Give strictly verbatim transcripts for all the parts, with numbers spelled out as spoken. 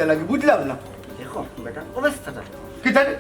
লাগে বুঝলাম না। দেখো, বেটার অবস্থাটা। কিতা রে?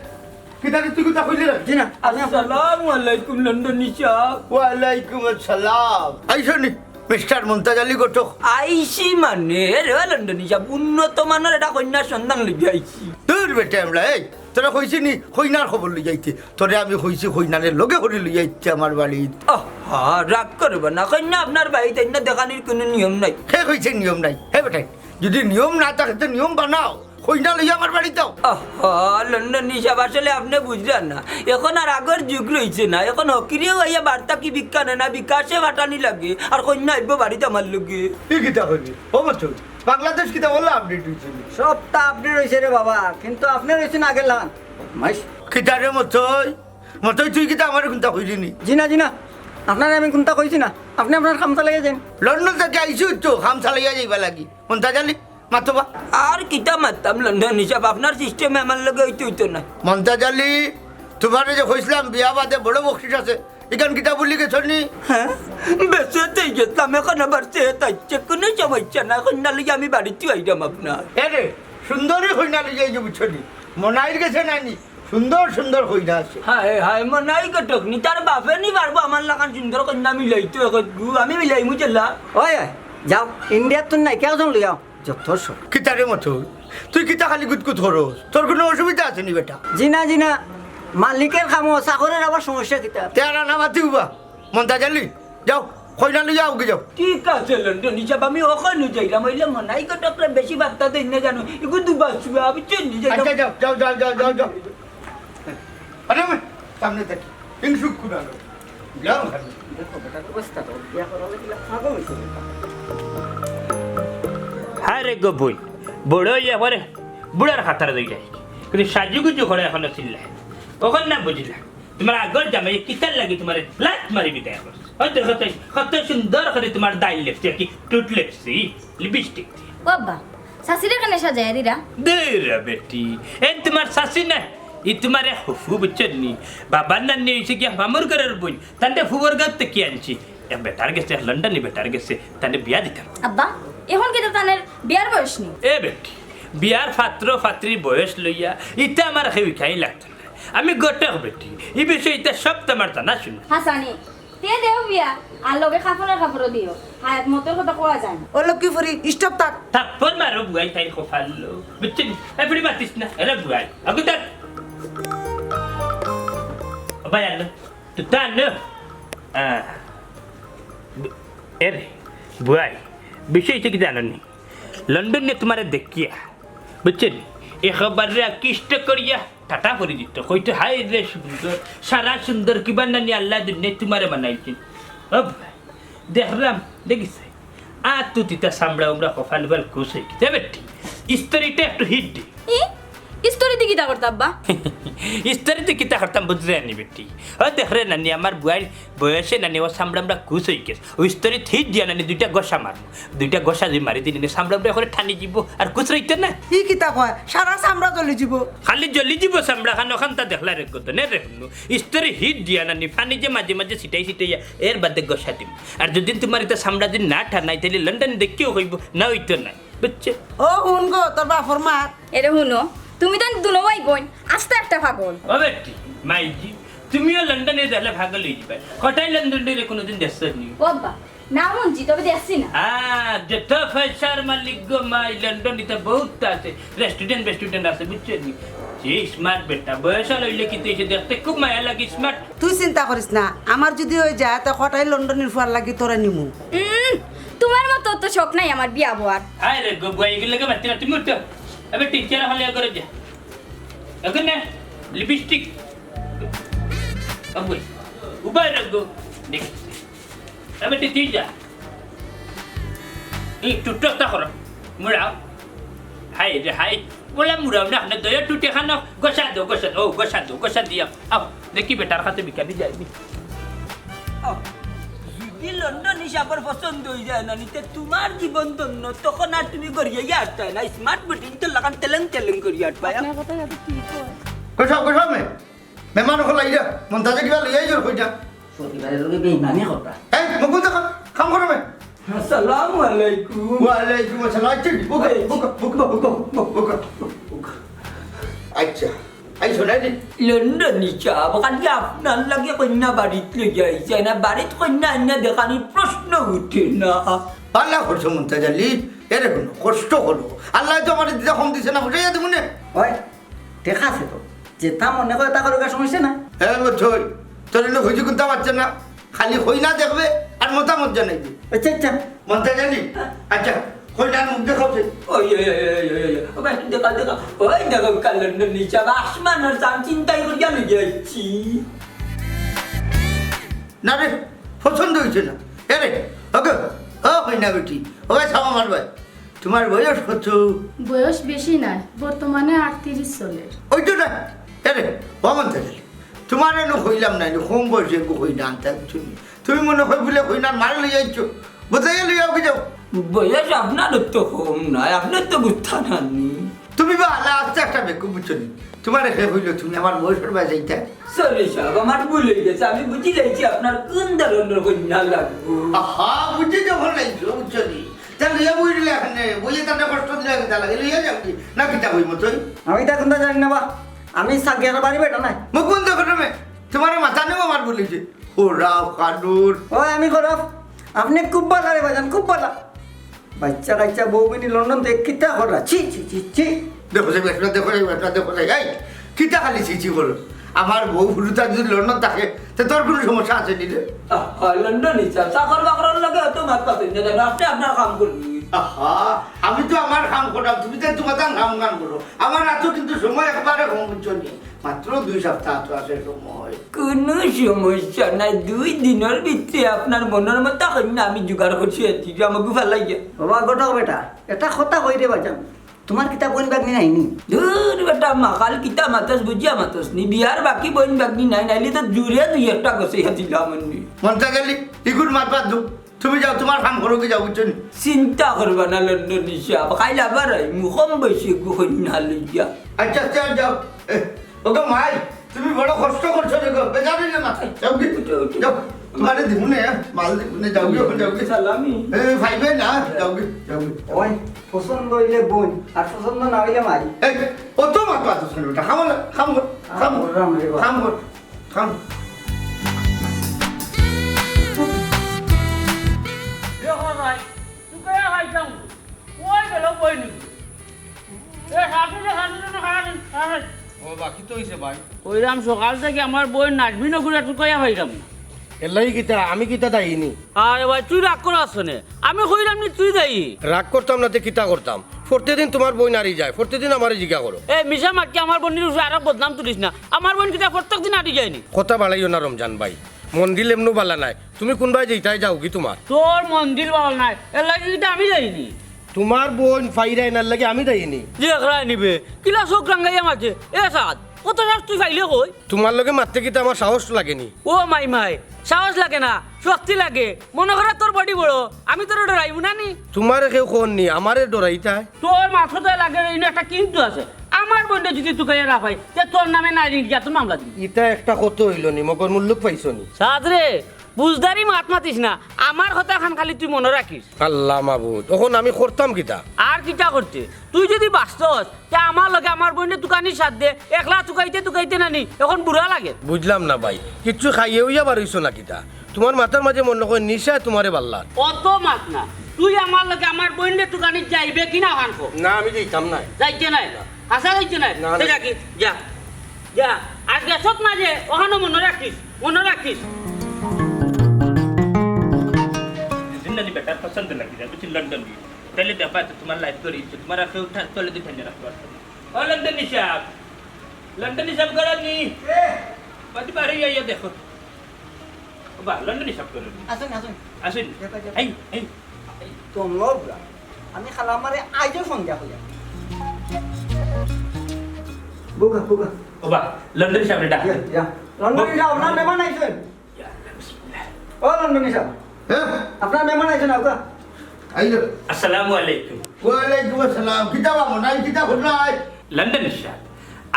কিতা রে, তুই কিতা কইলি রে? জি না, আমি আপনার আসসালামু আলাইকুম, লন্ডনী সাব। ওয়ালাইকুম আসসালাম। আইছো নি, মিস্টার মন্তাজ আলী ঘটক? আইছি মানে, রে লন্ডনী সাব, উন্নত মানের এটা কইন্যার সন্ধান লইয়া আইছি। দূর বেটা, আমরা, এই, তোরে কইছি নি কইন্যার খবর লই যাইতে? তোরে আমি কইছি কইন্যারে লগে করি লই যাইতে আমার বাড়িত। আহা, রাগ করবা না, কইন্যা আপনার বাড়িত আইন্যা দেখানির কুনু নিয়ম নাই। কে কইছে নিয়ম নাই? হে বেটা, যদি নিয়ম না থাকে তো নিয়ম বানাও, কইন্যা লইয়া আমার বাড়িত আও। আহা, লন্ডনী সাব, আসলে আপনে বুঝরা না, এখন আর আগর যুগ রইছে না। এখন হকিরেও আইয়া বার্তা কি ভিক্ষা নেয় না, বিকাশে পাঠানি লাগে, আর কইন্যা আইবো বাড়িত আমার লগে। ই কিতা কইলি? ও মতই, বাংলাদেশ কিতা বললা আপডেট হইছে নি? সবটা আপডেট হইছে রে বাবা, কিন্তু আপনে রইছেন আগের লান। মাইস। কিতা রে মতই? মতই তুই কিতা আমারে কুনতা কইলি নি? জি না, জি না, আপনারে আমি কুনতা কইছি না, আপনে আপনার কাম চালাইয়া যাইন। লন্ডন থাকি আইছি তো কাম চালাইয়া যাইবা লাগি। মন্তাজ আলী, মাতো বা। আর কিতা মাততাম লন্ডনী সাব, আপনার সিস্টেমে আমার লগে অইতো অইতো না। মন্তাজ আলী, তুমারে যে কইছলাম বিয়া বাদে বড় বকশিস আছে, ইখান কিতা ভুলি গেছো নি? হ্যাঁ, বেচেতেই গেছলাম, এখন আবার চেত আইছে, কুনু সমস্যা না, কইন্যা লইয়া আমি বাড়িত আইরাম আপনার। এরে, সুন্দরী কইন্যা লইয়া আইছো বুঝছো নি? মনাইর গেছে না নি? সুন্দর সুন্দর কইন্যা আছে। হায় হায়, মনাই ঘটক নি, তার বাপে নি পারবো আমার লাখান সুন্দর কইন্যা মিলাইতো একগু, আমি মিলাইমু জেলা। ওই, ওই, যাও, ইন্ডিয়াত তুই নাই, কেউ জন লইয়াও, যত সব। কিতা রে মতই, তুই কিতা খালি গুতগুত করস? তোর কুনু অসুবিধা আছে নি বেটা? জি না, জি না, মালিকের কামো, চাকরের আবার সমস্যা কিতা? তে আর না মাতিও বা, মন্তাজ আলী, যাও, কইন্যা লইয়া আউগি যাও। ঠিক আছে, লন্ডনী সাব, আমি অখনউ যাইরাম, অইলে মনাই ঘটকরে বেশি বার্তা দেইন না জানো, এগু দুবা চুয়া, বুঝছো নি? যাইরাম। আচ্ছা, যাও, যাও, যাও। আরে, আমি সামনে থাকি, হিংসুক কুনানো। যাও, ওখানে। দেখো, বেটার অবস্থা তো, বিয়া করালে কিলা পাগল হইছে বেটা। হায় রে গো বইন, বড় অইয়া পরে বুড়ার খাতার দইলাই। কিন্তু সাজুগুজু করে এখনো চিল্লায়। অখন না বুঝিলাম। তুমার আগর জামাই কিতার লাগি তুমারে লাত মারি বিদায় করছে। অউ দেখো তো, কত সুন্দর করি তুমার দাড়ি লেপছে, কি টুট লেপছি, লিপস্টিক দিয়া। ও আব্বা, চাচিরে কেনে সাজাইয়া দিরা? দে রে বেটি, এ তুমার চাচি না, ই তুমার এক ফুফু বুঝছো নি? বাবার নানি অইছে গিয়া মামুর ঘরর বইন, তানরে ফুফুর ঘর থাকি আনছি। এক বেটার গেছে, এক লন্ডনী বেটার গেছে, তানরে বিয়া দিতাম। আব্বা, এখন কিতা তানর বিয়ার বয়স নি? এ বেটি, বিয়ার পাত্র পাত্রীর বয়স লইয়া ইতা আমার কেউ ইখান লাগতো না। আমি ঘটক বেটি, ই বিষয়ে ইতা সব তুমার জানা শুনা। হাসানি, তে দেও বিয়া, আর লগে কাফনের কাপড়ও দিও। হায়াত মতর কথা কওয়া যায় না। ও লক্ষ্মী ফুরি, stop থাক। থাপ্পড় মারো বুয়াই তাইর কপালো। বুঝছো নি? এ ফুরি মাতিস না, এরে বুয়াই। আগু থাক। ও ভাই আল্লাহ, তুই তা আনো। আহ, এরে, বুয়াই, বিষয় হইছে কি জানো নি? লন্ডনে তুমারে দেখিয়া, বুঝছো নি? একেবারে আকৃষ্ট করিয়া টাটা করি দিত। কইতো, "হায় রে সুন্দর, সারা সুন্দর, কিবা নানি আল্লাহ দুনিয়াত তুমারে বানাইছে।" ও ভাই, দেখলাম, দেখিস, আর তুই তিতা চামড়া উমড়া কপাল উপাল কুচ হয়ে গেছে, বেটি। ইস্তরিটা একটু হিট দি। ই? ইস্তরি দি কিতা করতা আব্বা? ইস্তরি দি কিতা করতাম বুঝরে আনি বেটি। ও দেখ রে নানি, আমার বুয়াইর বয়সে নানি ও চামড়া উমড়া কুচ হয়ে গেছে। ও ইস্তরি হিট দিয়া নানি দুইটা ঘষা মারমু। দুইটা ঘষা যদি মারি দিলে নি চামড়া উমড়া করে টানি দিব, আর কুচ রইতো না। ই কিতা কয়? সারা চামড়া জ্বলি যিবো। খালি জ্বলি যিবো চামড়া খান, ওখান তা দেখলা রে কত নে রে হুনু। ইস্তরি হিট দিয়া নানি, পানি যে মাঝে মাঝে ছিটাই ছিটাইয়া, এর বাদে ঘষা দিমু। আর যদি তুমার ইতা চামড়া যদি না টানাই, তাইলে লন্ডন দেখিও হইব, না হইতো না। বুঝছো? ও হুন গো, তোর বাপর মাত। এরে হুনো, তুমি তো দুনো ভাই বইন, আস্তা একটা পাগল। ও বেটি, মাইজি, তুমিও লন্ডনে গেলে পাগল হয়ে যাবে। কটাই লন্ডনে রে কোনোদিন দেখছো নি? ও আব্বা, না হুনছি, তবে দেখছি না। আহ, যত পয়সার মালিক গো মাই, লন্ডন ইতা বহুত আছে, রেস্টুরেন্ট বেস্টুরেন্ট আছে, বুঝছো নি? যে স্মার্ট বেটা, বয়স আর হইলে কি তুই দেখতে খুব মায়া লাগে, স্মার্ট। তুই চিন্তা করিস না, আমার যদি হয়ে যায়, তো কটাই লন্ডনের ফুয়ার লাগি তোরা নিমু। উম, তুমার মতো তো শখ নাই আমার বিয়া বওয়ার। আয় রে গো, বুয়া, এগুলো লাগে মারতে না, তুমি উঠো। এবার টিচার হলে করে যা। এখন না, লিপস্টিক। ওই, উবাই রে গো, দেখি। এবার তুই যা। এই টুটটা করো, মুড়াও। হায় রে হায়, বলে মুড়াও না, না দয়া টুটে খানো, গোসা দো, গোসা দো, গোসা দো, গোসা দিয়া। আও, দেখি বেটার কাছে বিকানি যায়নি। আও, যদি লন্ডনী সাবর পছন্দ হয়ে যায় না, নিতে তুমার জীবন ধন্য, তখন আর তুমি গড়িয়ে আটতায় না, স্মার্ট বেটিন তো লাগান তেলেং তেলেং করিয়া আটপায়। আপনার কথা যাতে ঠিক হয়। গোসা, গোসা মে, মেহমান হল আইরা, মন্তাজে কিবা লইয়া আইজোর কইটা। প্রতিবারের লগে বেইমানি কথা। এই, মুখ বন্ধ কর, কাম করো মে। আসসালামু আলাইকুম। ওয়ালাইকুম আসসালাম। আচ্ছা, বউকা, বউকা, বউকা, বউকা, বউকা। আচ্ছা, আইছো না নি? লন্ডনী সাব, খালি আপনার লাগি কইন্যা বাড়িত লইয়া আইছইন না, বাড়িত কইন্যা আনিয়া দেখানির প্রশ্ন উঠে না। ভালা করছো মন্তাজ আলী, এরে হুনো, কষ্ট করো। আল্লায় তো আমারে দিতা কম দিছে না, বুঝাইয়া দিমু নে। ওই, ঠিক আছে তো, যেতা মনে কয় তা করো, সমস্যা না। এ মথই, তোর এনে খুঁজি কুন্তা পাচ্ছে না, খালি কইন্যা দেখবে আর মতামত জানাইবে। আচ্ছা, আচ্ছা। মন্তাজ আলী, আচ্ছা, কইন্যার মুখ দেখাও সে। ওই, ওই, ওই, ওই, ওই, ওই, ওই, দেখা, দেখা, ওই দেখো, কাল লন্ডনী সাব, আসমানর চান চিন্তাই করিয়া লইয়া আইছি। না রে, পছন্দ হইছে না। এ রে, ওকে, ও কইন্যা বেটি, ওকে, সাবা মারবায়। তোমার বয়স কত? বয়স বেশি নাই, বর্তমানে আটত্রিশ চলের। ওই তো না। এরে, ও মন্তাজ আলী, তোমারে নু কইলাম না, নু কম বয়সে এগু কইন্যা আনতায়, বুঝছো নি? তুমি মনে কয় বুলে কইন্যার মারে লইয়া আইছো, বুঝাইয়া লইয়া আও কি যাও। বয়স আপনার তো কম নায়, আপনার তো গুত্তা নানি। তুমি বা আলা আস্তে একটা বেকুব, বুঝছো নি? তোমারে কে কইলো তুমি আমার বয়সর বায় যাইতায়? সরি সাব, আমার ভুল হয়ে গেছে, আমি বুঝি লাইছি আপনার কোন ধরনের কইন্যা লাগবো। আহা, বুঝি যখন লাইছো, বুঝছো নি? তা লইয়া বই দিলে এখানে, বইয়ে তাতে কষ্ট দিলে কিতা লাগে, লইয়া যাও কি? না কিতা কই মতই? আমি তা কুন্তা জানি না বা, আমি সাকিয়ার বাড়ি বেটা নাই। মুখ বন্ধ করো মে, তোমার মাথা নেও আমার বলেছে। খরাফ খানুর। ওই আমি খরাফ, আপনি খুব ভালা রে বাজান, খুব ভালা। বাচ্চা কাচ্চা বউ বিনি লন্ডন তো কিতা করা, ছি, ছি, ছি, ছি। দেখো যাই, বেটা, দেখো যাই, বেটা, দেখো যাই, এই, কিতা খালি ছি, ছি করো? আমার বউ ফুরুতা যদি লন্ডন থাকে, তে তোর কোনো সমস্যা আছে নি রে? আহা, লন্ডনী সাব, চাকর বাকরর লগে অত মাত পাতেন না, জানো, আপনি আপনার কাম করবি। আহা, আমি তো আমার কাম করলাম, তুমি তো তোমার কাম কাম করো। আমার এত কিন্তু সময় একবারে কম, বুঝছো নি? মাত্র দুই সপ্তাহ তো আছে সময়। কোনো সমস্যা নাই, দুই দিনের ভিতরে আপনার মনের মতো কইন্যা আমি জোগাড় করছি, এটি আমাকে ফালাই গিয়া। বাবা, ঘটক বেটা, এটা কথা কই রে বাজান? তোমার কিতা বইন ভাগ্নি নাই নি? দূর বেটা, মাকাল কিতা মাতস, বুঝিয়া মাতস নি। বিয়ার বাকি বইন ভাগ্নি নাই, নাইলে তো জুরে দুই একটা গছাইয়া দিলাম অন্যি। মন্তাজ আলী, ইগুর মাত বাদ দেও। তুমি যাও, তোমার কাম করো কি যাও, বুঝছো নি? চিন্তা করবা না লন্ডনী সাব, কাইল আবার আইমু, কম বয়সী এগু কইন্যা লইয়া। আচ্ছা, আচ্ছা, যাও। এ, ওগো মাই, তুমি বড় কষ্ট করছো রে গো, বেজার হইলে না। যাও কি? উঠো, উঠো। যাও, তোমারে দিমু নে, মাল দিমু নে, যাও কি, ওখানে যাও কি? সালামি। এ, পাইবে না, যাও কি, যাও কি? ওই, পছন্দ হইলে বইন, আর পছন্দ না হইলে মাই। এই, অত মাত পাতো শুনে বেটা, কাম কর, কাম কর, কাম কর, করলাম রে বাবা। কাম কর, কাম। দেখো ভাই, তুই কই ভাই যাও? কই গেল বইন? এ, হাঁটু রে, হাঁটু রে, হাঁটু, হাঁটু। ও বা, কিতা অইছে ভাই? কইরাম সকাল থাকি আমার বইন নাজমিন অগুরে তুকাইয়া পাইরাম না। এর লাগি কিতা? আমি কিতা দায়ী নি? আরে ভাই, তুই রাগ করস কেনে? আমি কইরাম নি তুই দায়ী। রাগ করতাম না তে কিতা করতাম? প্রতিদিন তোমার বইন আরি যায়, প্রতিদিন আমারে জিগা করো। এ, মিছা মাতকি আমার বইনর উপরে আরো বদনাম তুলিস না। আমার বইন কিতা প্রত্যেক দিন আরি যায় নি? কথা বাড়াইও না রমজান ভাই, মন্দির এমনও বালা নাই। তুমি কুনবায় যাইতায় যাওগি তোমার? তোর মন্দির বালা নাই, এর লাগি কিতা আমি দায়ী নি? তোমার বইন পাইরায় না, এর লাগি আমি দায়ী নি। দেখরায় নিবে, কিলা চোখ রাঙাইয়া মাতে। এ সাদ, কত সাহস তুই পাইলে কই? তোমার লগে মাততে কিতা আমার সাহস লাগে নি? ও মাই মাই, সাহস লাগে না, শক্তি লাগে। মনো কর তোর body বড়, আমি তোরে ডরাইমু না নি? তোমারে কেউ কর নি, আমারে ডরাইতায়? তোর মাথাত লাগে রে, ইনো একটা কিন্তু আছে। আমার বইনরে যদি তুকাইয়া না পাই, তে তোর নামে নারী নির্যাতন মামলা দিমু। ইটা একটা কথা অইলো নি, মগর মুল্লুক পাইছো নি? সাদ রে, বুঝদারি মাত মাতিস না, আমার কথাখান খালি তুই মনো রাখিস। আল্লাহ মাবুদ, অখন আমি করতাম কিতা? আর কিতা করতে? তুই যদি বাঁচতস, তে আমার লগে আমার বইনরে তুকানির সাথ দে, একলা তুকাইতে তুকাইতে নানি, অখন বুড়া লাগে। বুঝলাম না ভাই, কিচ্ছু খাইয়া উইয়া বার অইছো না কিতা? তোমার মাথার মাঝে মনো কয় নিশায় তোমারে বাল্লার। অত মাত না, তুই আমার লগে আমার বইনরে তুকানিত যাইবে কি না অখান ক। না, আমি যাইতাম নায়। যাইতে নায়? হাছা যাইতে নায়? না, তে না। যা কি, যা। যা, আর গেছত মাঝে অখানো মনো রাখিস, মনো রাখিস। জিন্দানি বেটার পছন্দ লাগি যায়, বুঝছি, লন্ডন দিয়ে। তাইলে দেখবা তো তোমার life করি, তোমার আর কেউ ঠা-, তলে দিয়ে ঠেলে রাখতে পারতো না। ও লন্ডনী সাব, লন্ডনী সাব ঘরো নি? কে? বাড়ি বাড়ি আইয়া দেখো। ও বা, লন্ডনী সাব ঘরো নি? আসুন, আসুন। আসুন। দেখো, দেখো। এই, এই। তোমরা বুড়া। আমি খালা আমারে আইজও সন্ধ্যা হইয়া। বুকা, বুকা। ও বা, লন্ডনী সাবরে ডাক। ইয়া, ইয়া। লন্ডনী সাব, আপনার মেহমান আইছইন। ইয়া আল্লাহ, বিসমিল্লাহ। ও লন্ডনী সাব। হ্যাঁ? আপনার মেহমান আইছইন, আউক্কা। আইলো। আসসালামু আলাইকুম। ওয়ালাইকুম আসসালাম। কিতা বাবা, নাই কিতা ঘটনা আই? লন্ডনী সাব,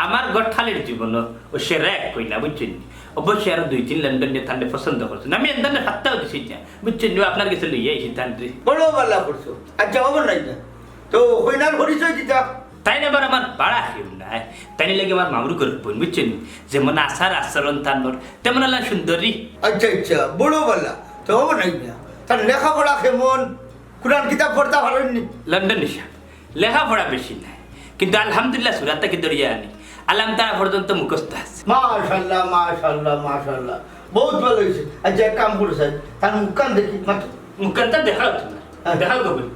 আমার গতকালের জীবনও ও সেরা এক কইন্যা, বুঝছইন নি? অবশ্যই আরো দুই তিন লন্ডনিয়ে তানরে পছন্দ করছইন। আমি এর ধরনের হাতটাও দিছি না। বুঝছইন নি? আপনার গেছে লইয়া আইছি তানরে। বড় ভালা করছো। আচ্ছা, অইবো নায় না। তো কইনার পরিচয় দিতা? তাইন আবার আমার ভাড়া কেউ নায়। তাইন লাগি আমার মামুর ঘরর বইন, বুঝছইন নি? যেমন আচার আচরণ তানর, তেমন আলা সুন্দরী। আচ্ছা, আচ্ছা, বড় ভালা। তো অইবো নায় না। তার লেখাপড়া কেমন? কুরআন কিতাব পড়তা পারইন নি? লন্ডনি সাব, লেখাপড়া বেশি নায়, কিন্তু আলহামদুলিল্লাহ সূরা থাকি ধরিয়া আনি আলাম তারা পর্যন্ত মুখস্থ আছে। মাশাআল্লাহ, মাশাআল্লাহ, মাশাআল্লাহ। বউত ভালা অইছে। আচ্ছা, এক কাম করো সাব, তার মুখখান দেখি মাত্র। মুখখানটা দেখাও তুমার। হ্যাঁ। দেখাও গো বইন।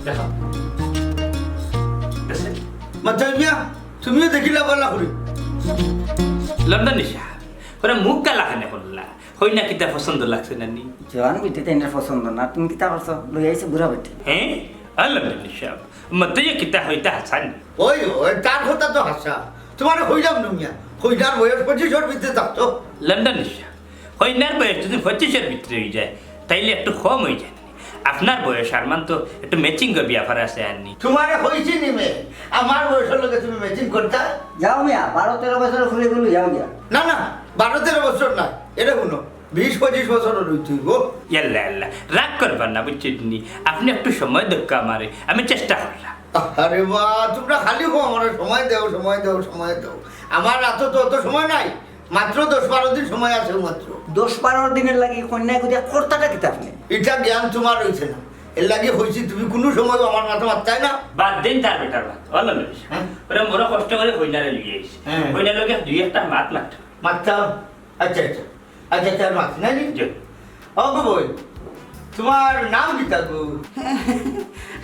দেখাও। আছে? মাত্র মিয়া, তুমিও দেখিলা ভালা করি। লন্ডনি সাব, ওরা মুখ কালা কেনে করলা? কইনা কিতা পছন্দ লাগছে না নি? জোয়ান বেটি তাইন পছন্দ না, তুমি কিতা করছো? লই আইছো বুড়া বেটি। হ্যাঁ? আল্লাহ সাব, মতে কিতা হইতা হাছা নি? ওই, ওই, তার কথা তো হাছা। তুমারে কইলাম না মিয়া, কইনার বয়স পঁচিশর ভিতরে থাকতো। লন্ডনি সাব, কইনার বয়স যদি পঁচিশর ভিতরে অই যায়, তাইলে একটু কম অই যায়। আপনার বয়স আর মান তো একটু matching-র ব্যাপার আছে আর নি। তুমারে কইছি নি মে, আমার বয়সর লগে তুমি matching করতা? যাও মিয়া, বারো তেরো বছর ফুরিগেলে যাও গিয়া। না, না, বারো তেরো বছর না, এটা হুনো, বিশ পঁচিশ বছর অইতে অইবো। ইয়াল্লা, ইয়াল্লা, রাগ করবা না, বুঝছইন নি? আপনে একটু সময় দেউক্কা আমারে, আমি চেষ্টা কররাম। আরে বা, তুমরা খালি কও আমারে সময় দেও, সময় দেও, সময় দেও। আমার আতো তো অত সময় নাই, মাত্র দশ বারো দিন সময় আছে মাত্র। দশ বারো দিনর লাগি কইনায় গুদিয়া করতাটা কিতা আপনে? ইটা জ্ঞান তুমার অইছে না, এর লাগি কইছি তুমি কুনু সময় আমার মাথা মারতায় না। বাদ দেইন তার বেটার মাত, ভালা লাগে। হ্যাঁ। ওরা মোরা কষ্ট করি কইনারে লইয়া আইছি। হ্যাঁ। কইনার লগে দুই একটা মাত মারতাম। মারতাম? আচ্ছা, আচ্ছা। আচ্ছা, তার মাত নাই নি? জি। ও গো বইন, তুমার নাম কিতা গো?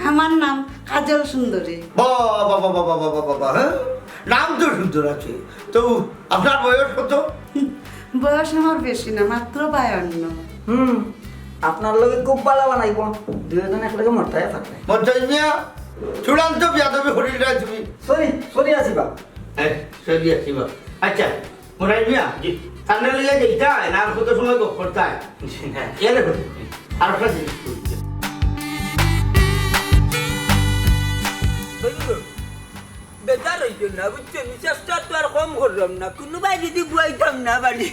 আমার নাম কাজল সুন্দরী। বাবা, বাবা, বাবা, হ্যাঁ? নাম তো সুন্দর আছে। তো আপনার বয়স কত? বয়স আমার বেশি না, মাত্র বায়ান্ন। হুম, আপনার লগে খুব ভালা বানাইবো, দুইজন একলগে মরতায় পারবে। মরতায় মিয়া, চূড়ান্ত বিয়াদবি করিলায় তুমি। Sorry, sorry আছি বা। হ্যাঁ, sorry আছি বা। আচ্ছা, মুরাই মিয়া, জি। তানরে লইয়া যাইতায়, না আর কত সময় গপ করতায়? জি, না। এ দেখো, আর একটা জিনিস কই। বন্ধু, বেজার অইও না, বুঝছো নি? চেষ্টা তো আর কম করলাম না, কুনুবায় যদি বুয়াইতাম না বাড়ি।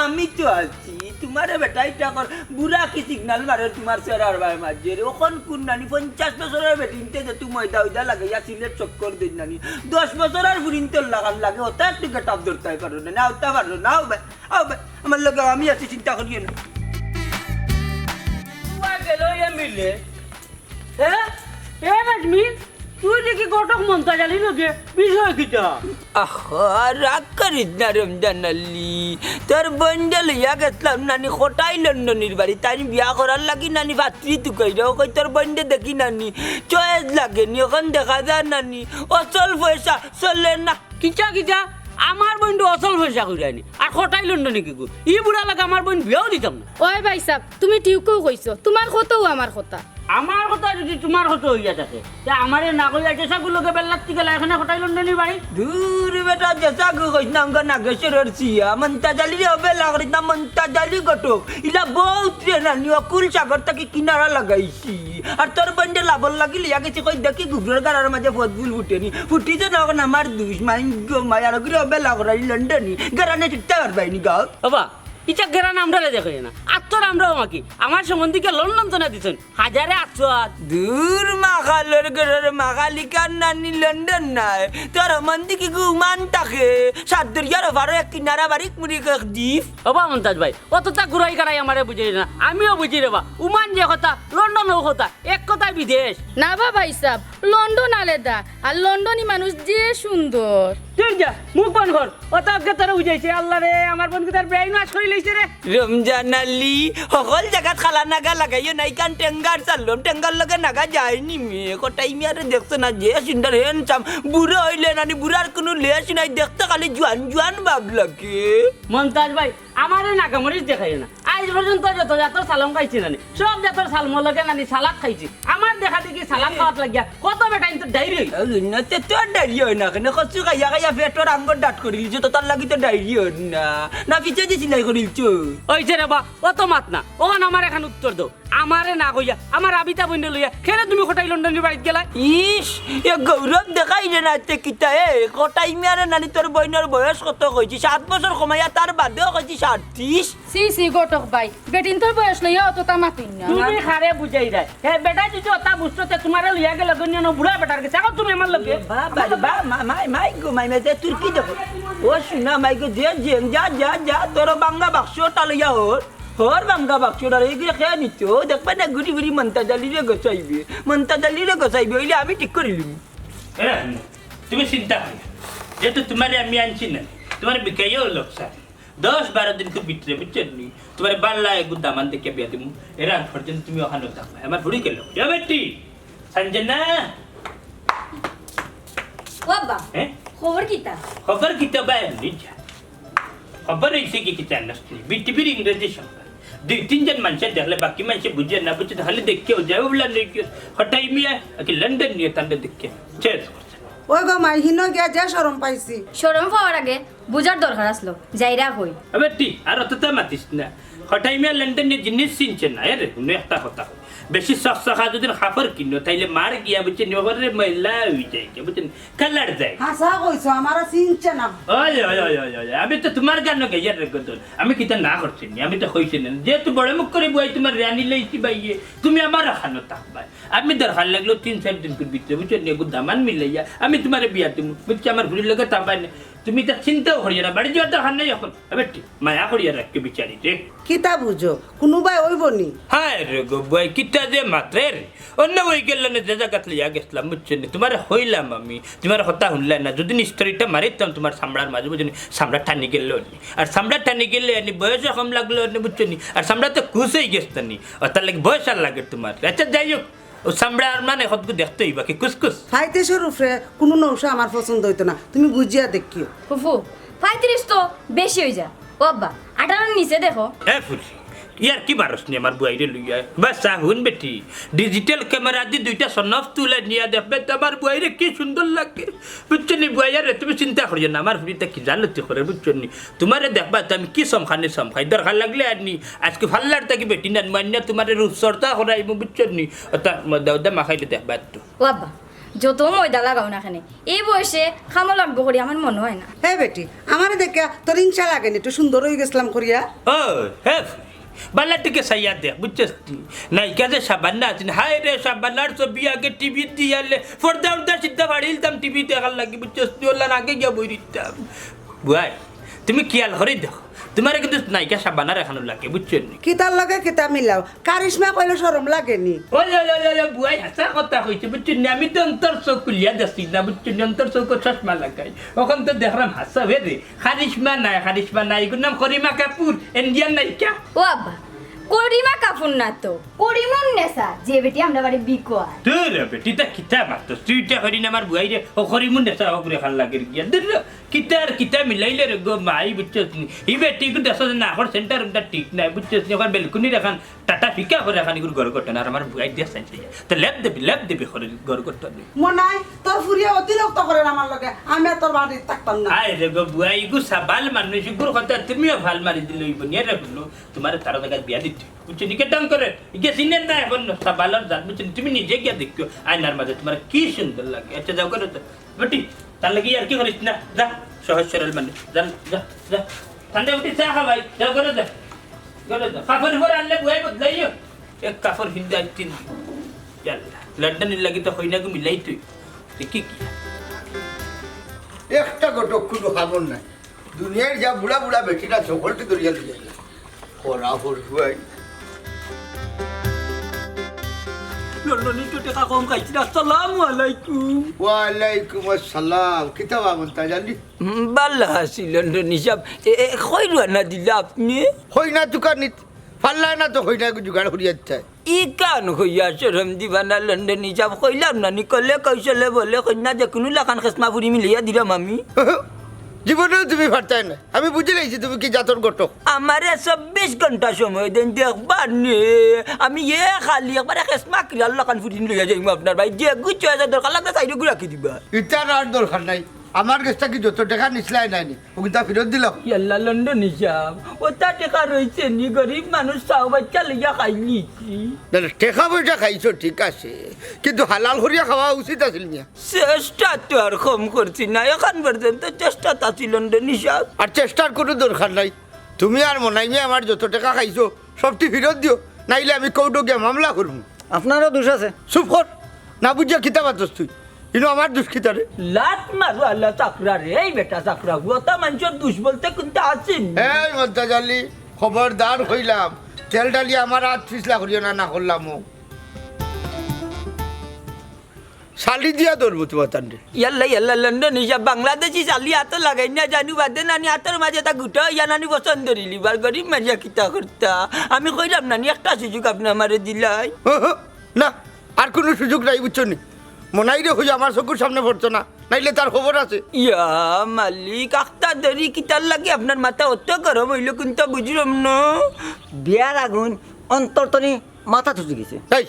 আমি তো আছি, তুমারে বেটা ইটা কর, বুড়া কি signal মারে তুমার চেহারার বায় মাঝে রে। অখন কুন নানি পঞ্চাশ বছরর বেটিন্তে যে তুই ময়দা উইদা লাগাইয়া সিলেট চক্কর দিন নানি। দশ বছরর ফুরিন্তর লাখান লাগে, অতা একটু get up ধরতায় পারো না, না অতা পারো না, আও বে, আও বে, আমার লগে আমি আছি, চিন্তা করিও না। তুই গেল এ মিলে, হ্যাঁ? এ নাজমিন, তুই দেখি ঘটক মন্তাজ আলীর লগে, বিষয় কিতা? আহা, রাগ করিস না রমজান আলী, তোর বইনরে লইয়া গেছলাম নানি কটাই লন্ডনির বাড়ি, তাইন বিয়া করার লাগি নানি পাত্রী তুকাইরা, ও কই তোর বইনরে দেখি নানি, choice লাগে নি, অখন দেখা যায় নানি, অচল পয়সা চলে না। কিতা কিতা? আমার বইনরে অচল পয়সা কইরায় নি, আর কটাই লন্ডনি কিগু? ই বুড়া লাগি আমার বইন বিয়াও দিতাম না। ওই ভাইসাব, তুমি ঠিকউ কইছো, তুমার কথাউ আমার কথা। আমার কথা যদি তুমার কথা অইয়া থাকে, তে আমারে না কইয়া যেসাগুর লগে বেল্লাত্তি গেলা, এখানে কটাই লন্ডনির বাড়ি? দূর বেটা, যেসাগু কইস না, আমগো নাগেশ্বরর সিয়া, মন্তাজ আলীরে অবহেলা করিস না, মন্তাজ আলী ঘটক। ইলা বউত রে নানি, অকুল সাগর থাকি কিনারা লাগাইছি। আর তোর বইনরে লাভর লাগি লইয়া গেছি, কই দেখি গুবরর গাড়ার মাঝে ফজফুল ফুটে নি। ফুটিছে না, অখন আমার দুষ, মাইগো মাই, আর ওগুলো অবহেলা করাই লন্ডনি, গাড়ানে চিট্টা পারবায় নি গাও। বাবা, ইটা গেরান আমরারে দেখে না, আত্তর আমরাও মাকি। আমার সম্বন্ধীকে লন্ডন তো না দিছেন, হাজারে আটশো আট। দূর মাখালর ঘরর মাখালিকার নানি লন্ডন নায়, তোর সম্বন্ধী কিগু উমান থাকে, সাত দরিয়ার ওপারো এক কিনারা বারিক মুরিক এক দ্বীপ। ওবা মন্তাজ ভাই, অততা ঘুরাই গাড়াই আমারে বুঝাইরে না, আমিও বুঝি রেবা। উমান যে কথা, লন্ডন ও কথা, এক কথায় বিদেশ। না বা ভাইসাব, লন্ডন আলাদা, আর লন্ডনি মানুষ যে সুন্দর। তুই যা, মুখ বন্ধ কর। অত আগে তোরে বুঝাইছে, আল্লাহ রে, আমার বইন কিতার বেআইন নাশ করি লইছে রে। রমজান আলী, হকল জাগাত কালা নাগা লাগাইও না, ইখান টেঙ্গার চাললাম, টেঙ্গার লগে নাগা যায়নি মে। কটাই মিয়ারে দেখছো না, যে সুন্দর handsome, বুড়া অইলে নানি, বুড়ার কুনু লেশ নাই, দেখতে খালি জোয়ান জোয়ান ভাব লাগে। মন্তাজ ভাই, আমারে নাগামরিচ দেখাইও না। আইজ পর্যন্ত যত জাতর সালম খাইছি নানি, সব জাতর সালমর লগে নানি সালাদ খাইছি। আমার দেখা দেখি সালাদ খাওয়াত লাগিয়া কত বেটাইন তো ডায়রি অই। না, তে তোর ডায়রি অয় না কেনে? কচু খাইয়া খাইয়া পেটর আঙ্গর ডাট করিলিছো, তো তার লাগি তো ডায়রি অয় না। না, পিছে দি সিলাই করিলিছ? অইছে রে বা, অত মাত না। অখন আমার এখান উত্তর দেও। আমারে না কইয়া, আমার আবিতা বইনরে লইয়া, কেনে তুমি কটাই লন্ডনীর বাড়িত গেলায়? ইস, এ গৌরব দেখাইলে না, তে কিতা, এ, কটাই মিয়ারে নানি তোর বইনর বয়স কত কইছি? সাত বছর কমাইয়া তার বাদেও কইছি সাতত্রিশ। ছি, ছি, ঘটক ভাই, বেটিন্তর বয়স লইয়া অততা মাতিন না। তুমি কারে বুঝাইরায়? হে, বেটায় যদি অতা বুঝতো, তে তুমারে লইয়া গেলো গো নিয়া বুড়া বেটার গেছে। অখন তুমি আমার লগে। বাবা রে বা, মা-, মাই, মাই গো, মাই, মাই, তে তোর কি দেখো? ও শুনা, মাই গো, যে, যে, যা, যা, যা, তোর ভাঙ্গা বাক্সটা লইয়া হর, হর ভাঙ্গা বাক্সটা লইয়া গিয়া খেয়া নিত। দেখবা না, ঘুরি ঘুরি মন্তাজ আলীরে গছাইবে, মন্তাজ আলীরে গছাইবে, অইলে আমি ঠিক করিলিমু। এ, তুমি চিন্তা করো না। যেহেতু তুমারে আমি আনছি না, তুমারে বিকাইও লোকসান। দশ বারো দিনকুর ভিতরে, বুঝছো নি? তুমারে বালা এগু দামান দেখিয়া বিয়া দিমু। এর আগ পর্যন্ত তুমি অখানো থাকবায়। আমার ফুড়ি গেলো। ইয়া বেটি, সঞ্জনা। ও আব্বা, হ্যাঁ? খবর কিতা? খবর কিতা বা এমনি যা। খবর অইছে কি কিতা না শুনি? বিটিভির ইংরেজি সংবাদ। দুই তিনজন মানষে দেখলে বাকি মানষে বুঝে না, বুঝে তাহলে দেখিয়াও যায়। ও বলা নেই কি, কটাই মিয়া, কি লন্ডন নিয়া তাহলে দেখিয়া। শেষ করছে। ওই গো মাই, হিনো গিয়া যে শরম পাইছি। শরম পাওয়ার আগে বুঝার দরকার আছলো, যাইরা কই। আবে টি, আর অততা মাতিস না। কটাই মিয়া লন্ডন নিয়া জিনিস চিনছে না, এরে, হুনো একটা কথা। বেশি চকচকা যদি কাপড় কিনো, তাইলে মার গিয়া, বুঝছো নি, ওরে ময়লা অই যায়, বুঝছো নি? কালার যায়। হাছা কইছো, আমারে চিনছে না। ওই, ওই, ওই, ওই, ওই, আমি তো তুমার গানো গাইয়ার রে গদন। আমি কিতা না করছি নি, আমি তো কইছি না। যেহেতু বড় মুখ করি বুয়াই তুমার রানী লইছি বাইয়ে, তুমি আমার খানো থাকবায়। আমি দরকার লাগলো তিন চাইর দিনকুর ভিতরে, বুঝছো নি, এগু দামান মিলাইয়া, আমি তুমারে বিয়া দিমু। বুঝছো, আমার ফুড়ির লগে থাকবায় না। তুমি ইতা চিন্তাও করিও না, বাড়ি যাওয়ার দরকার নাই অখন। আবে টি, মায়া করিয়া রাখিও বিচারি রে। কিতা বুঝো? কুনুবায় অইবো নি? হায় রে গো বুয়াই, কিতা যে মাতরে রে। অন্য অই গেলো নে, যে জাগাত লইয়া গেছলাম, বুঝছো নি? তুমারে কইলাম আমি, তুমার কথা হুনলায় না। যদি নি storyটা মারিতাম তুমার চামড়ার মাঝে, বুঝছো নি? চামড়া টানি গেলো নি। আর চামড়া টানি গেলে নি বয়সও কম লাগলো নি, বুঝছো নি? আর চামড়া তো কুস অই গেছে নি। অতার লাগি বয়স আর লাগে তুমার। আচ্ছা, যাই হোক, ও চামড়া আর মানে কতগু দেখতে অইবা কি কুসকুস? ফাইতিরিশর উপরে কুনু নৌশা আমার পছন্দ অইতো না, তুমি বুঝিয়া দেখিও। ফুফু, ফাইতিরিশ তো বেশি অই যা। ও আব্বা, আঠারোর নিচে দেখো। এ ফুরি, ইয়ার কি মারস নি আমার বুয়াইরে লইয়া? বাস চা হুন বেটি, digital camera দি দুইটা সনফ তুলে নিয়া দেখবে তো আমার বুয়াইরে কি সুন্দর লাগে। বুঝছো নি বুয়াইয়ারে, তুমি চিন্তা করিও না, আমার ফুরিটা কি জানতি করে, বুঝছো নি? তুমারে দেখবা তো আমি কি সমখানি সমখাই, দরকার লাগলে আর নি, আজকে ফাল্লার থাকি বেটি না, মান্না তুমারে রূপ চর্চা করাইমু, বুঝছো নি? অতা ময়দা উদা মাখাইলে দেখবা তো। ও আব্বা, যত ময়দা লাগাও না কেনে, এই বয়সে কামো লাগবো করি আমার মনো অয় না। হে বেটি, আমারে দেখিয়া তোর হিংসা লাগে নি, একটু সুন্দর অই গেছলাম করিয়া। ও, হে, বালা টিকে চাইয়া দেখ, বুঝছস তুই? নায়িকা যে শাবানা আছইন, হায় রে শাবানার ছবি আগে টিভিত দিয়ালে, পর্দা উর্দা সিদ্ধা ফাড়িলতাম টিভি দেখার লাগি, বুঝছস তুই? অলান আগে গিয়া বই দিতাম। বুয়াই, তুমি খিয়াল করি দেখো, তুমারে কিন্তু নায়িকা শাবানার এখানো লাগে, বুঝছো নি? কিতার লগে কিতা মিলাও? কারিশমা কইলে শরম লাগে নি? ওই, ওই, ওই, ওই, ওই, বুয়াই হাছা কথা কইছে, বুঝছো নি? আমি তো অন্তর চোখ খুলিয়া দেখছি না, বুঝছো নি? অন্তর চোখো চশমা লাগাই। অখন তো দেখরাম হাছা, হে রে। কারিশমা নায়, কারিশমা নায়। ইগুর নাম করিমা কাপুর, ইন্ডিয়ান নায়িকা। ও আব্বা, করিমা কাপুর না তো, করিমুন নেসা, যে বেটি আমরা বাড়ি বিকো আর। দূর হ বেটি, ইতা কিতা মাতস? তুই ইতা করি না আমার বুয়াইরে, ও করিমুন নেসা, ও করে খান লাগে গিয়া। দূর হ। কিতা আর কিতা মিলাইলে রে গো মাই, বুঝছস নি? ই বেটি কিন্তু আসলে না, এখন সেন্টার ওটা ঠিক নাই, বুঝছস নি? এখন বেলকুনির এখন টাটা ফিকা করে এখন ইগুর ঘর করতে না, আর আমার বুয়াই দিয়ে চাইছে। তো লেপ দিবি, লেপ দিবি করে ঘর করতে নেই। মনাই, তোর ফুরিয়ে অতিরিক্ত করে আমার লগে, আমি আর তোর বাড়িত থাকতাম না। আয় রে গো বুয়াই, ইগু সাবাল মানুষ, ইগুর কথা তুমিও ফাল মারি দিলে অইবো নি রে হুনো, তুমারে তার জায়গায় বিয়া দিতে। বুঝছো নি? কেটাম করে, ইগে সিনের না এখন সাবালর জাত, বুঝছো নি? তুমি নিজে গিয়া দেখিও, আয়নার মাঝে তুমার কি সুন্দর লাগে। আচ্ছা, যাও করে তো। বেটি, তার লাগি আর কি করিস না, যা, সহজ সরল মানুষ, যা, যা, যা। ঠান্ডা উঠি চা খা ভাই, যাও করে যা, করে যা। কাপড় উপর আনলে বুয়াই বদলাইও, এক কাপড় হিন্দে আজ তিন দিন। ইয়াল্লা, লন্ডনের লাগি তো হই না গো মিলাই তুই, দেখি কি। একটা ঘটক কুনু খবর নাই। দুনিয়ার যা বুড়া বুড়া বেটিরা সকলকে ধরিয়া লইয়া যায়। হরা হর হুয়াই। লন্ডনী তো টেকা কম খাইছি না। আসসালামু আলাইকুম। ওয়ালাইকুম আসসালাম। কিতা বাবন তাই জানি? হুম, বালা আছি লন্ডনী সাব। এ, এ, কই রওয়ানা দিলা আপনে? কই না দোকানিত। পারলা না তো কইনা জোগাড় করিয়া দিতায়। ই কান কইয়া শরম দিবা না লন্ডনী সাব, কইলাম না নি, কলে কৌশলে বলে কইনা যে কুনু লাখান খেসমা ফুরি মিলাইয়া দিরাম আমি। জীবনেও তুমি পারতায় না। আমি বুঝি লাইছি তুমি কি জাতর ঘটক। আমারে চব্বিশ ঘন্টা সময় দেইন, দেখবার নে। আমি এ খালি একবারে খেসমা কিলার লাখান ফুটিন লইয়া যাইমু আপনার বাড়ি। যেগু ছয় হাজার দরকার লাগলে সাইডে গুড়া কি দিবা? ইতার আর দরকার নাই। আমার গেছ থাকি যত টেকা নিছলায় নায়নি, অগুতা ফিরত দিলাও। ইয়াল্লা লন্ডনী সাব, অতা টেকা রইছে নি? গরিব মানুষ চাও বাচ্চা লইয়া খাইলিছি। না, না, টেকা পয়সা খাইছো ঠিক আছে, কিন্তু হালাল করিয়া খাওয়া উচিত আছিল মিয়া। চেষ্টা তো আর কম করছি না, অখন পর্যন্ত চেষ্টাত আছি লন্ডনী সাব। আর চেষ্টার কুনু দরকার নাই। তুমি আর মনাই মিয়া আমার যত টেকা খাইছো, সবটি ফিরত দিও, নাইলে আমি কোর্টো গিয়া মামলা করমু। আপনারও দোষ আছে। চুপ কর, না বুঝিয়া কিতা মাতস তুই? ইনো আমার দোষ কিতা রে? লাত মারো আল্লা চাকরা রে, এই বেটা চাকরা, অতা মানষর দোষ বলতে কুনতা আছে নি? এই মন্তাজ আলী, খবরদার কইলাম, তেল ডালি আমার আত পিছলা করিও না, না করলাম ও। শালি দিয়া ধরবো তোমার তান্ডে। ইয়াল্লা, ইয়াল্লা, লন্ডনী সাব, বাংলাদেশি শালি আতো লাগাই না জানু বাদে নানি আতর মাঝে তা গুটা ইয়া নানি পছন্দ করিলি, বার গরিব মারিয়া কিতা করতা? আমি কইলাম নানি একটা সুযোগ আপনে আমারে দিলাই। হ্যাঁ, হ্যাঁ, না, আর কুনু সুযোগ নাই, বুঝছো নি? মনাইরে কইও আমার চকুর সামনে পড়তো না, নাইলে তার খবর আছে। ইয়া মালিক, আখতা ধরি কিতার লাগি আপনার মাথা অত গরম অইলো কুনতা বুঝলাম না। বিয়ার আগুন অন্তর তনে মাথাত উঠি গেছে। এই,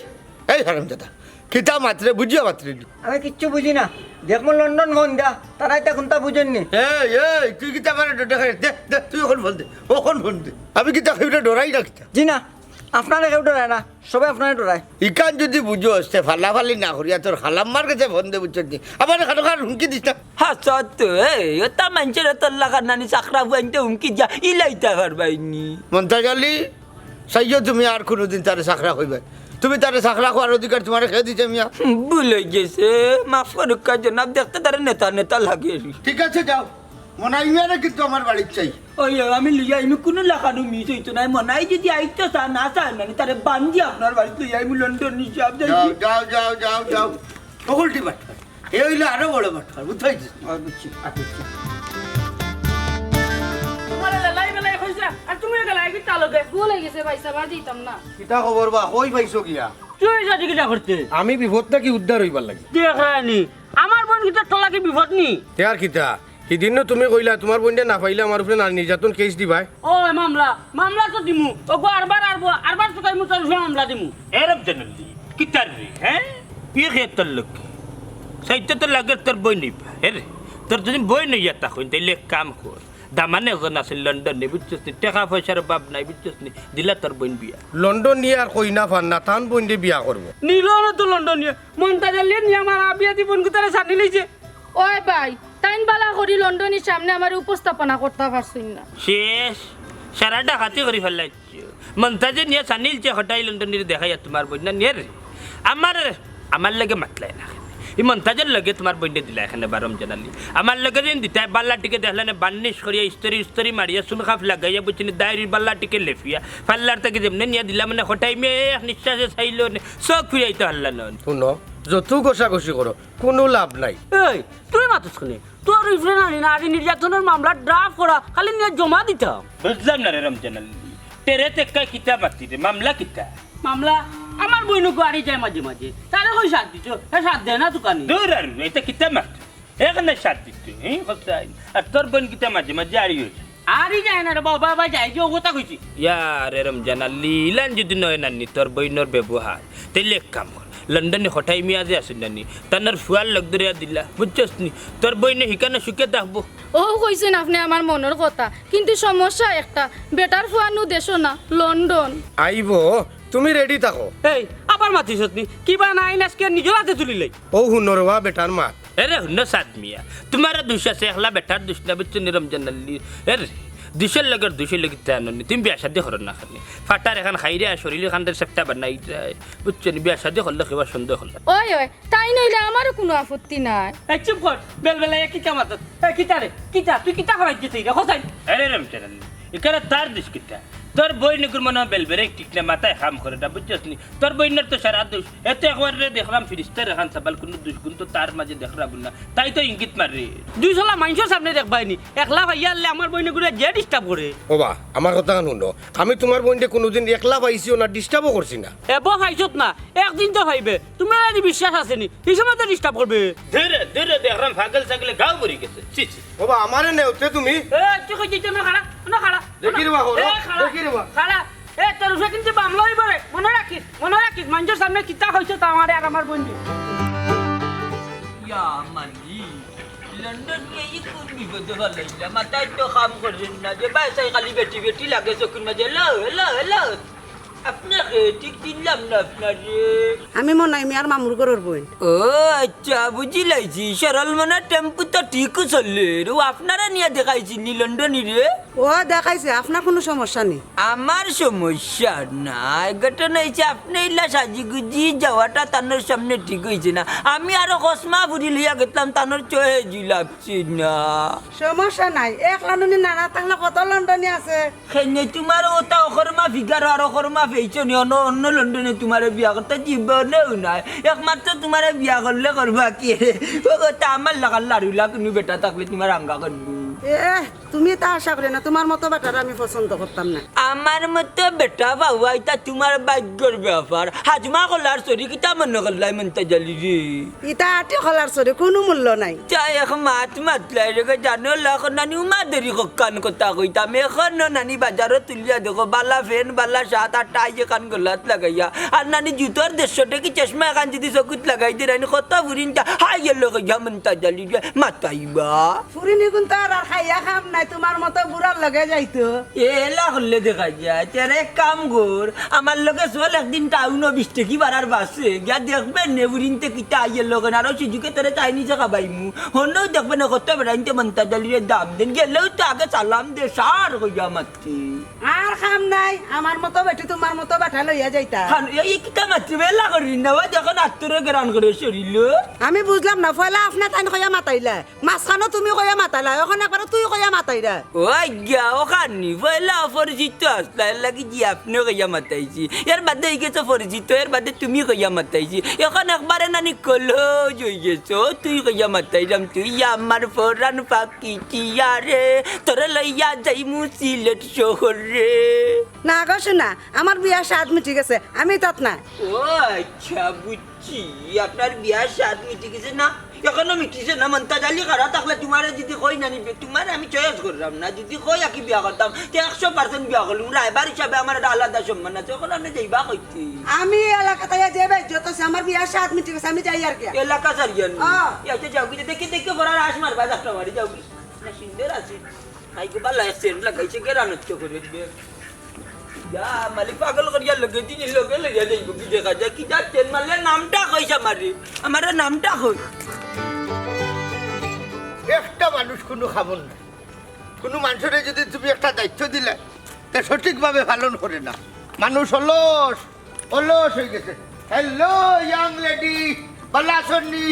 এই হারামজাদা, কিতা মাতরে বুঝিয়া মাতরে নি? আমি কিচ্ছু বুঝি না। দেখমু লন্ডন ফোন দা, তারা ইতা কুনতা বুঝইন নি। এই, এই, তুই কিতা আমারে ডরাইস? দে, দে, তুই অখন ফোন দে, অখন ফোন দে। আমি কিতা কেউরে ডরাই না কিতা? জি না, আপনারে কেউ ডরায় না, সবে আপনারে ডরায়। ইখান যুদি বুঝোস, তে ফালাফালি না করিয়া তোর খালাম্মার গেছে ফোন দে, বুঝছস নি? আমারে খানো খান হুমকি দিস না। হাছা তো, এই, অতা মানষর অত লাখান নানি চাকরা ফুয়াইন্তে হুমকি দিয়া ইলাইতা পারবায় নি। মন্তাজ আলী, চাইও তুমি আর কুনুদিন তারে চাকরা কইবায়। তুমি তারে চাকরা কওয়ার অধিকার তোমারে কে দিছে মিয়া? ভুল অইগেছে, মাফ করউক্কা জনাব, দেখতে তারে নেতা নেতা লাগে। ঠিক আছে, যাও, মনাই মিয়ারে কিন্তু আমার বাড়িত চাই। ওই, ওই, আমি লইয়া আইমু, কুনু লাখানউ মিস অইতো নায়। মনাই যুদি আইতো চা, না চা, মানে তারে বান্দি আপনার বাড়িত লইয়া আইমু, লন্ডনী সাব যাই। যাও, যাও, যাও, যাও, যাও। বকুলটি বাটপার। এ অইলো আরো বড় বাটপার, বুঝছস? আর বুঝছি, আর বুঝছি। তোমারে লেলাই বেলাই কইছে, আর তুমিও গেলায় কিতার লগে? ভুল অইগেছে ভাইসাব, আর দিতাম না। কিতা খবর বা, কই পাইছো গিয়া? তুই যাদি কিতা করতে? আমি বিপদ থাকি উদ্ধার অইবার লাগি। দেখরায়নি, আমার বইন কিতা তোর লাগি বিপদ নি? তে আর কিতা? হিদিনও তুমি কইলা, তুমার বইনরে না পাইলে আমার উপরে নারী নির্যাতন কেস দিবায়। ও, মামলা, মামলা তো দিমু। ওগো আরবার, আরবার, আরবার চুকাইমু, তোর উপরে মামলা দিমু। এরম জানলি, কিতার রে, হ্যাঁ? ইয়ে কে তোর লগে? সাইতে তো লাগে তোর বইন নিবা। এরে, তোর যুদি বইন নিয়া থাকইন, তাইলে এক কাম কর। দামান একজন আছে লন্ডনে, বুঝছস নি? টেকা পয়সার অভাব নাই, বুঝছস নি? দিলা তোর বইন বিয়া। লন্ডনিয়ে আর কইনা পার না, তান বইনরে বিয়া করবো। নিলো না তো লন্ডনিয়ে। মন্তাজ আলীয়ে নিয়া আমার আবিয়া দি বইন গুতারে ছানি লইছে। ওই ভাই, তাইন বালা করি লন্ডনীর সামনে আমারে উপস্থাপনা করতা পারছইন না। শেষ, সারা ডাকাতি করি ফালাইছো। মন্তাজে নিয়া ছানি লইছে, হটাই লন্ডনীরে দেখাইয়া তুমার বইন না নিয়ে রে। আমার, আমার লগে মাতলায় না। ই মন্তাজর লগে তুমার বইনরে দিলায় কেনে বা রমজান আলী। আমার লগে যেন দিতায় বাল্লা টিকে দেখলায় না, বান্নিশ করিয়া ইস্তরি উস্তরি মারিয়া চুন খাপ লাগাইয়া বুঝছনি দাইরির বাল্লা টিকে লেফিয়া। ফাল্লার থাকি যেমনে নিয়া দিলা মানে হটাই মিয়া এক নিঃশ্বাসে চাইলো নে, চোখ ফিরাইতা পারলা না। হুনো, যত ঘষাঘষি করো, কুনু লাভ নাই। এই, তুই মাতস কেনে? তোর উপরে নারী, নারী নির্যাতনর মামলা ড্রাফট করা, খালি নিয়া জমা দিতাম। বুঝলাম না রে রমজান আলী, তেরে তেক্কায় কিতা মাতি রে, মামলা কিতা? মামলা? আমার বইনগু আরি যায় মাঝে মাঝে, তারে কই সাথ দিতো, হে সাথ দেয় না তুকানি। দূর আর, ইতা কিতা মাত? এখানে সাথ দিতো, হ্যাঁ, কোথায়? আর তোর বইন কিতা মাঝে মাঝে আরি অয়? আরি যায় না রে বাবা, বাবা যায় যে, ও কথা কইছি। ইয়া রে রমজান আলী, ইলান যুদি নয় নানি তোর বইনর ব্যবহার, তাইলে এক কাম কর, লন্ডনে হটাই মিয়া যে আছইন নানি, তানর ফুয়ার লগ ধরিয়া দিলা, বুঝছস নি? তোর বইনে হিকানো সুখে থাকবো। অউ কইছইন আপনে আমার মনর কথা, কিন্তু সমস্যা একটা, বেটার ফুয়া নু দেশো না, লন্ডন। আইবো, তুমি রেডি থাকো। এই, আবার মাতিছত নি? কিবা না আইন আজকে নিজর আতে তুলিলাই। অউ হুনো রে বা বেটার মাত। এরে হুনো সাদ মিয়া, তুমারও দুষ আছে, একলা বেটার দুষ না, বুঝছো নি রমজান আলী? এরে, দুষর লগর দুষ অইলে কিতা জানো নি? তুমি বিয়া শাদি করো না কেনে? ফাটার এখান খাইরে আর শরীর এখান সেপ্টা বানাই যায়, বুঝছো নি? বিয়া শাদি করলে কিবা সন্দেহ করলে। ওই, ওই, তাইন অইলে আমারও কুনু আপত্তি নাই। এই চুপ কর, বেলবেলাইয়া কিতা মাতস? এই কিতা রে? কিতা? তুই কিতা করাইতে চাইরে? কোথায়? আরে রমজান আলী, ইখানো তার দুষ কিতা? তোর বইনগুর মনে হয় বেলবেরে ঠিক না, মাথায় কাম করে না, বুঝছস নি? তোর বইনর তো সারা দোষ। এ তো একবার রে দেখলাম ফিরিস্তার এখান সাবাল, কোনো দুষগুণ তো তার মাঝে দেখলাম না, তাই তো ইঙ্গিত মারে। দুই শালা মাইনষর সামনে দেখবায় নি, একলা পাইয়া আনলে আমার বইনগুরে যে disturb করে। ওবা, আমার কথা কান হুনো, আমি তুমার বইনরে কুনুদিন একলা পাইছিও না, disturb-ও করছি না। এবো পাইছত না, একদিন তো পাইবে, তুমরার আদি বিশ্বাস আছে নি, হি সময় তো disturb করবে। ধীরে ধীরে দেখলাম পাগল ছাগলে গাও ভরি গেছে। ছি, ছি। ওবা, আমারে নেওতে তুমি? এ, তুই কই যাইতে না, খাড়া, না, খাড়া। দেখি রে বা, হলো, এ, খাড়া, দেখি রে বা। খাড়া। এ, তোর উপরে কিন্তু মামলা অইবো রে। মনো রাখিস, মনো রাখিস, মাইনষর সামনে কিতা কইছস তা আমারে আর আমার বইনরে। ইয়া মালি, লন্ডন গিয়া ই কোন বিপদে ফালাইলা? মাথায় তো কাম করে না, যে বায় চাই খালি বেটি বেটি লাগে চকুর মাঝে। Hello, hello, hello. আপনারে ঠিক চিনলাম না আপনারে। আমি মনাই মিয়ার মামুর ঘরর বইন। ও আচ্ছা, বুঝিলাইছি। সরল মনা টেম্পু তো ঠিকউ চলের। ও আপনারে নিয়া দেখাইছইন নি লন্ডনিরে? ও দেখাইছে, আপনার কুনু সমস্যা নি। আমার সমস্যা নাই। ঘটনা অইছে, আপনে ইলা সাজিগুজি যাওয়াটা তানর সামনে ঠিক অইছে না। আমি আরো কসমা ফুরি লইয়া গেছলাম, তানর চয়েজ লাগছে না। সমস্যা নাই, একলা নুনি নানা থাকলে কত লন্ডনি আছে। কেনে তুমার ওটা অকর্মা ফিগার আর অকর্মা ফেইছো নি, অন্য, অন্য লন্ডনে তুমারে বিয়া করতা জীবনেও নায়। একমাত্র তুমারে বিয়া করলে করবা কে? ও কথা আমার লাখান লাড়ুলা কুনু বেটা থাকলে তুমার আঙ্গা করবো। এহ, তুমি তা আশা করিও না, তুমার মতো বেটারে আমি পছন্দ করতাম না। আমার মতো বেটা পাওয়া ইতা তুমার ভাগ্যর ব্যাপার। হাজমা কলার চরি কিতা মনো করলায় মন্তাজ আলীরে? ইতা আটি কলার চরি, কুনু মূল্য নাই। তা এক মাত মাতলায় রে গো, জানো লা, অখন নানি উমা দেরি কক্কান কথা কইতাম। অখনো নানি বাজারো তুলিয়া দেখো, বালা ফেন, বালা শার্ট আর টাই এখান গলাত লাগাইয়া, আর নানি জুতোর দেড়শো টেকি চশমা এখান যদি চকুত লাগাই দেই, নানি কত ফুরিন্তা হাই গেল কইয়া মন্তাজ আলীরে মাতাইবা। ফুরিনিগুন তো আর, আর খাইয়া কাম নাই, তুমার মতো বুড়ার লগে যাইতো। এলা করলে দেখা যায়। তে এক কাম কর, আমার লগে চল একদিন টাউনো বিশ টেকি ভাড়ার বাসে, গিয়া দেখবে নে ফুরিন্তে কিতা আইয়ে লগন, আরো সুযোগে তোরে তাই নিজে খাবাইমু। হন্যও দেখবে না কত বেড়াইতে মন্তাজ আলীরে দাম দেন, গেলেও তো আগে সালাম দে, সার কইয়া মাততে। আর কাম নাই, আমার মতো বেটি তুমার মতো বেটা লইয়া যাইতা। খান, এই কিতা মাততে বেলা করি না, ওই দেখো নাত্তরে গেরান করে শরীল। আমি বুঝলাম না, পয়লা আপনে তাইন কইয়া মাতাইলা। মাঝখানো তুমি কইয়া মাতাইলা, অখন একবারে তুই কইয়া মাতাইরা। ও আজ্ঞা, অখানি পয়লা অপরিচিত আসলা, এর লাগি জি আপনে কইয়া মাতাইছি। এর বাদে অই গেছো পরিচিত, এর বাদে তুমি কইয়া মাতাইছি। অখন একবারে নানি close অই গেছো, তুই কইয়া মাতাইরাম, তুই আমার পরান পাখি টিয়া রে, তোরে লইয়া যাইমু সিলেট শহরে। না গো সোনা, আমার বিয়ার সাধ মিটি গেছে, আমি তাত না। ও আচ্ছা, বুঝছি। জি, আপনার বিয়ার সাধ মিটি গেছে না? অখনো মিটিছে না। মন্তাজ আলী খাড়া থাকলে তুমারে যদি কই না নিবে, তুমারে আমি choice করলাম না। যদি কই আকি বিয়া করতাম, তে একশো percent বিয়া করলুম। রায়বার হিসাবে আমার একটা আলাদা সম্মান আছে। অখন আপনে যাইবা কইতে? আমি এলাকাত আইয়া যে বেইজ্জত আছে, আমার বিয়ার সাধ মিটি গেছে, আমি যাই আর কি। এলাকা ছাড়িয়া নি? হ্যাঁ। এই আচ্ছা, যাও, কিন্তু দেখি, দেখি, বড় রাস মারবা, যাত্রা মারি, যাও। না, সুন্দর আছে। আই গো, বালা সেন্ট লাগাইছে, গেরা নষ্ট করে দিবে। ইয়া, মালিক পাগল করিয়া লগে দিন, লগে লইয়া যাইব, কি দেখা যায়, কি যা সেন্ট মারলে নামটা কইছে আমারে, আমারে নামটা কই। একটা মানুষ কুনু খামন নাই। কুনু মানুষরে যদি তুমি একটা দায়িত্ব দিলে, তে সঠিকভাবে পালন করে না। মানুষ অলস, অলস অই গেছে। Hello, young lady, ভালা আছইন নি?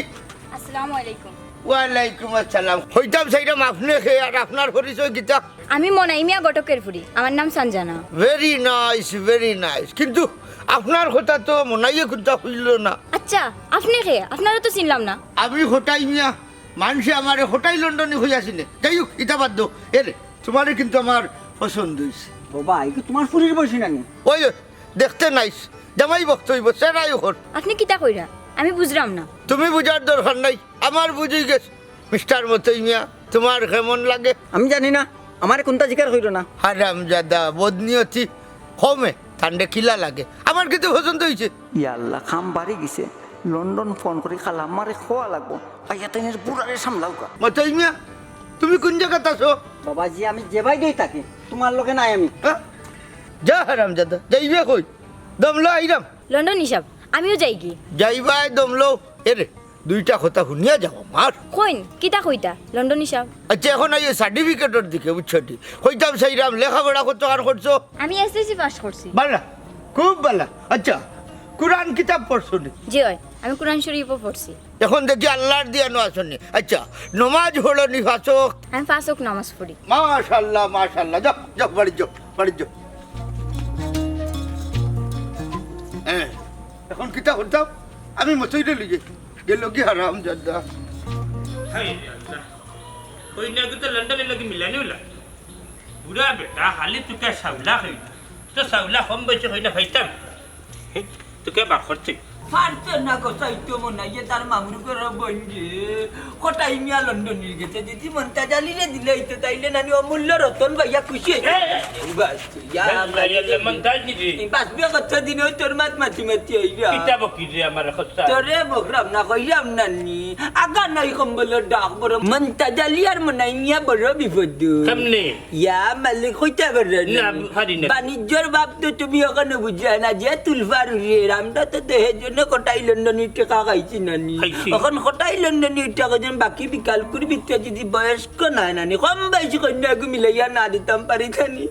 আসসালামু আলাইকুম। ওয়ালাইকুম আসসালাম। কইতাম চাইরাম আপনে কে আর আপনার পরিচয় কিতা? আমি মনাই মিয়া ঘটকের ফুড়ি, আমার নাম Sanjana. Very nice, very nice। কিন্তু আপনার কথা তো মনাইয়ে কুন্তা কইলো না। আচ্ছা, আপনে কে? আপনারে তো চিনলাম না। আমি কটাই মিয়া, মানষে আমারে কটাই লন্ডনি কইয়া চিনে। যাই হোক, ইতা বাদ দেও। এরে, তুমারে কিন্তু আমার পছন্দ অইছে। বাবা, এই কি তুমার ফুড়ির বয়সী নানি? ওই, ওই, দেখতে nice, জামাই বক্ত অইব, সেরাই ওর। আপনে কিতা কইরা? আমি বুঝরাম না। তুমি বুঝার দরকার নাই, আমার বুঝি গেছে। মিস্টার মতই মিয়া, তুমার কেমন লাগে? আমি জানি না, আমারে কুন্তা জিকার কইরো না। হারামজাদা, বদনিয়তি, কমে, তানরে কিলা লাগে। আমার কিন্তু পছন্দ অইছে। ইয়া আল্লাহ, কাম বাড়ি গেছে। লন্ডন ফোন করি খালা আমারে কওয়া লাগবো। আইয়া তাইনের বুড়ারে সামলাউক্কা। মতই মিয়া, তুমি কুন জাগাত আছো? বাবাজি, আমি যে বাইদেই থাকি, তুমার লগে নাই আমি। হ্যাঁ? যা হারামজাদা, যাইবে কই? দমলো আইরাম। লন্ডনি সাব, আমিও যাইগি। যাইবায় দমলো। এরে, দুইটা কথা হুনিয়া যাও আমার। কইন, কিতা কইতা, লন্ডনি সাব? আচ্ছা, অখন আইও certificate-র দিকে, বুঝছো নি? কইতাম চাইরাম, লেখাপড়া কতখান করছো? আমি এসএসসি পাস করছি। বালা, খুব বালা। আচ্ছা, কুরআন কিতাব পড়ছো নি? জি অয়, আমি কুরআন শরীফও পড়ছি। অখন দেখি আল্লার দিয়ানো আছো নি। আচ্ছা, নমাজ পড়ো নি পাঁচ ওয়াক্ত? আমি পাঁচ ওয়াক্ত নামাজ পড়ি। মাশাআল্লাহ, মাশাআল্লাহ। যাও, যাও, বাড়ি যাও, বাড়ি যাও। হ্যাঁ, এখন কিতা করতাম? আমি মতইরে লইয়ে গেল কি হারাম জাদা। হায় রে আল্লাহ। ওই নাকি তো লন্ডনে লাগি মিলানি হইলা। বুড়া বেটা, খালি তুকে সাউলা খাই। তো সাউলা কম বয়সে খাই না খাইতাম। হে, তুকে বার করছে। পারছে না গোসাইতো মনাইয়ে তার মামুর ঘরর বইনরে। কটাই মিয়া লন্ডনির গেছে, যদি মন্তাজ আলীরে দিলে হইতো, তাইলে নানি অমূল্য রতন ভাইয়া খুশি হইতো। এ! বাস, ইয়া, ইয়াল্লা, ইয়াল্লা, মন্তাজ নি রে। এই বাস, বিয়া করতে দিন ওই তোর মাত মাতি মাতি হইরা। কিতা বকি রে আমার কথা? তোরে বকরাম না, কইরাম নানি। আগা নাই কম্বলর ডাক বড়। মন্তাজ আলী আর মনাই মিয়া বড় বিপদ। কেমনে? ইয়া মালিক, কইতা পাররা না, না। পারি না। বাণিজ্যর ভাব তো তুমি এখনো বুঝলা না, যে তুলফার উড়ে, আমরা তো দেহের জন্য কটাই লন্ডনির টেকা খাইছি নানি। খাইছি। এখন কটাই লন্ডনির টেকা যেন বাকি বিকাল করি বিকতে যদি বয়স্ক নাই নানি, কম বয়সী কন্যা এগু মিলাইয়া না দিতাম পারি জানি।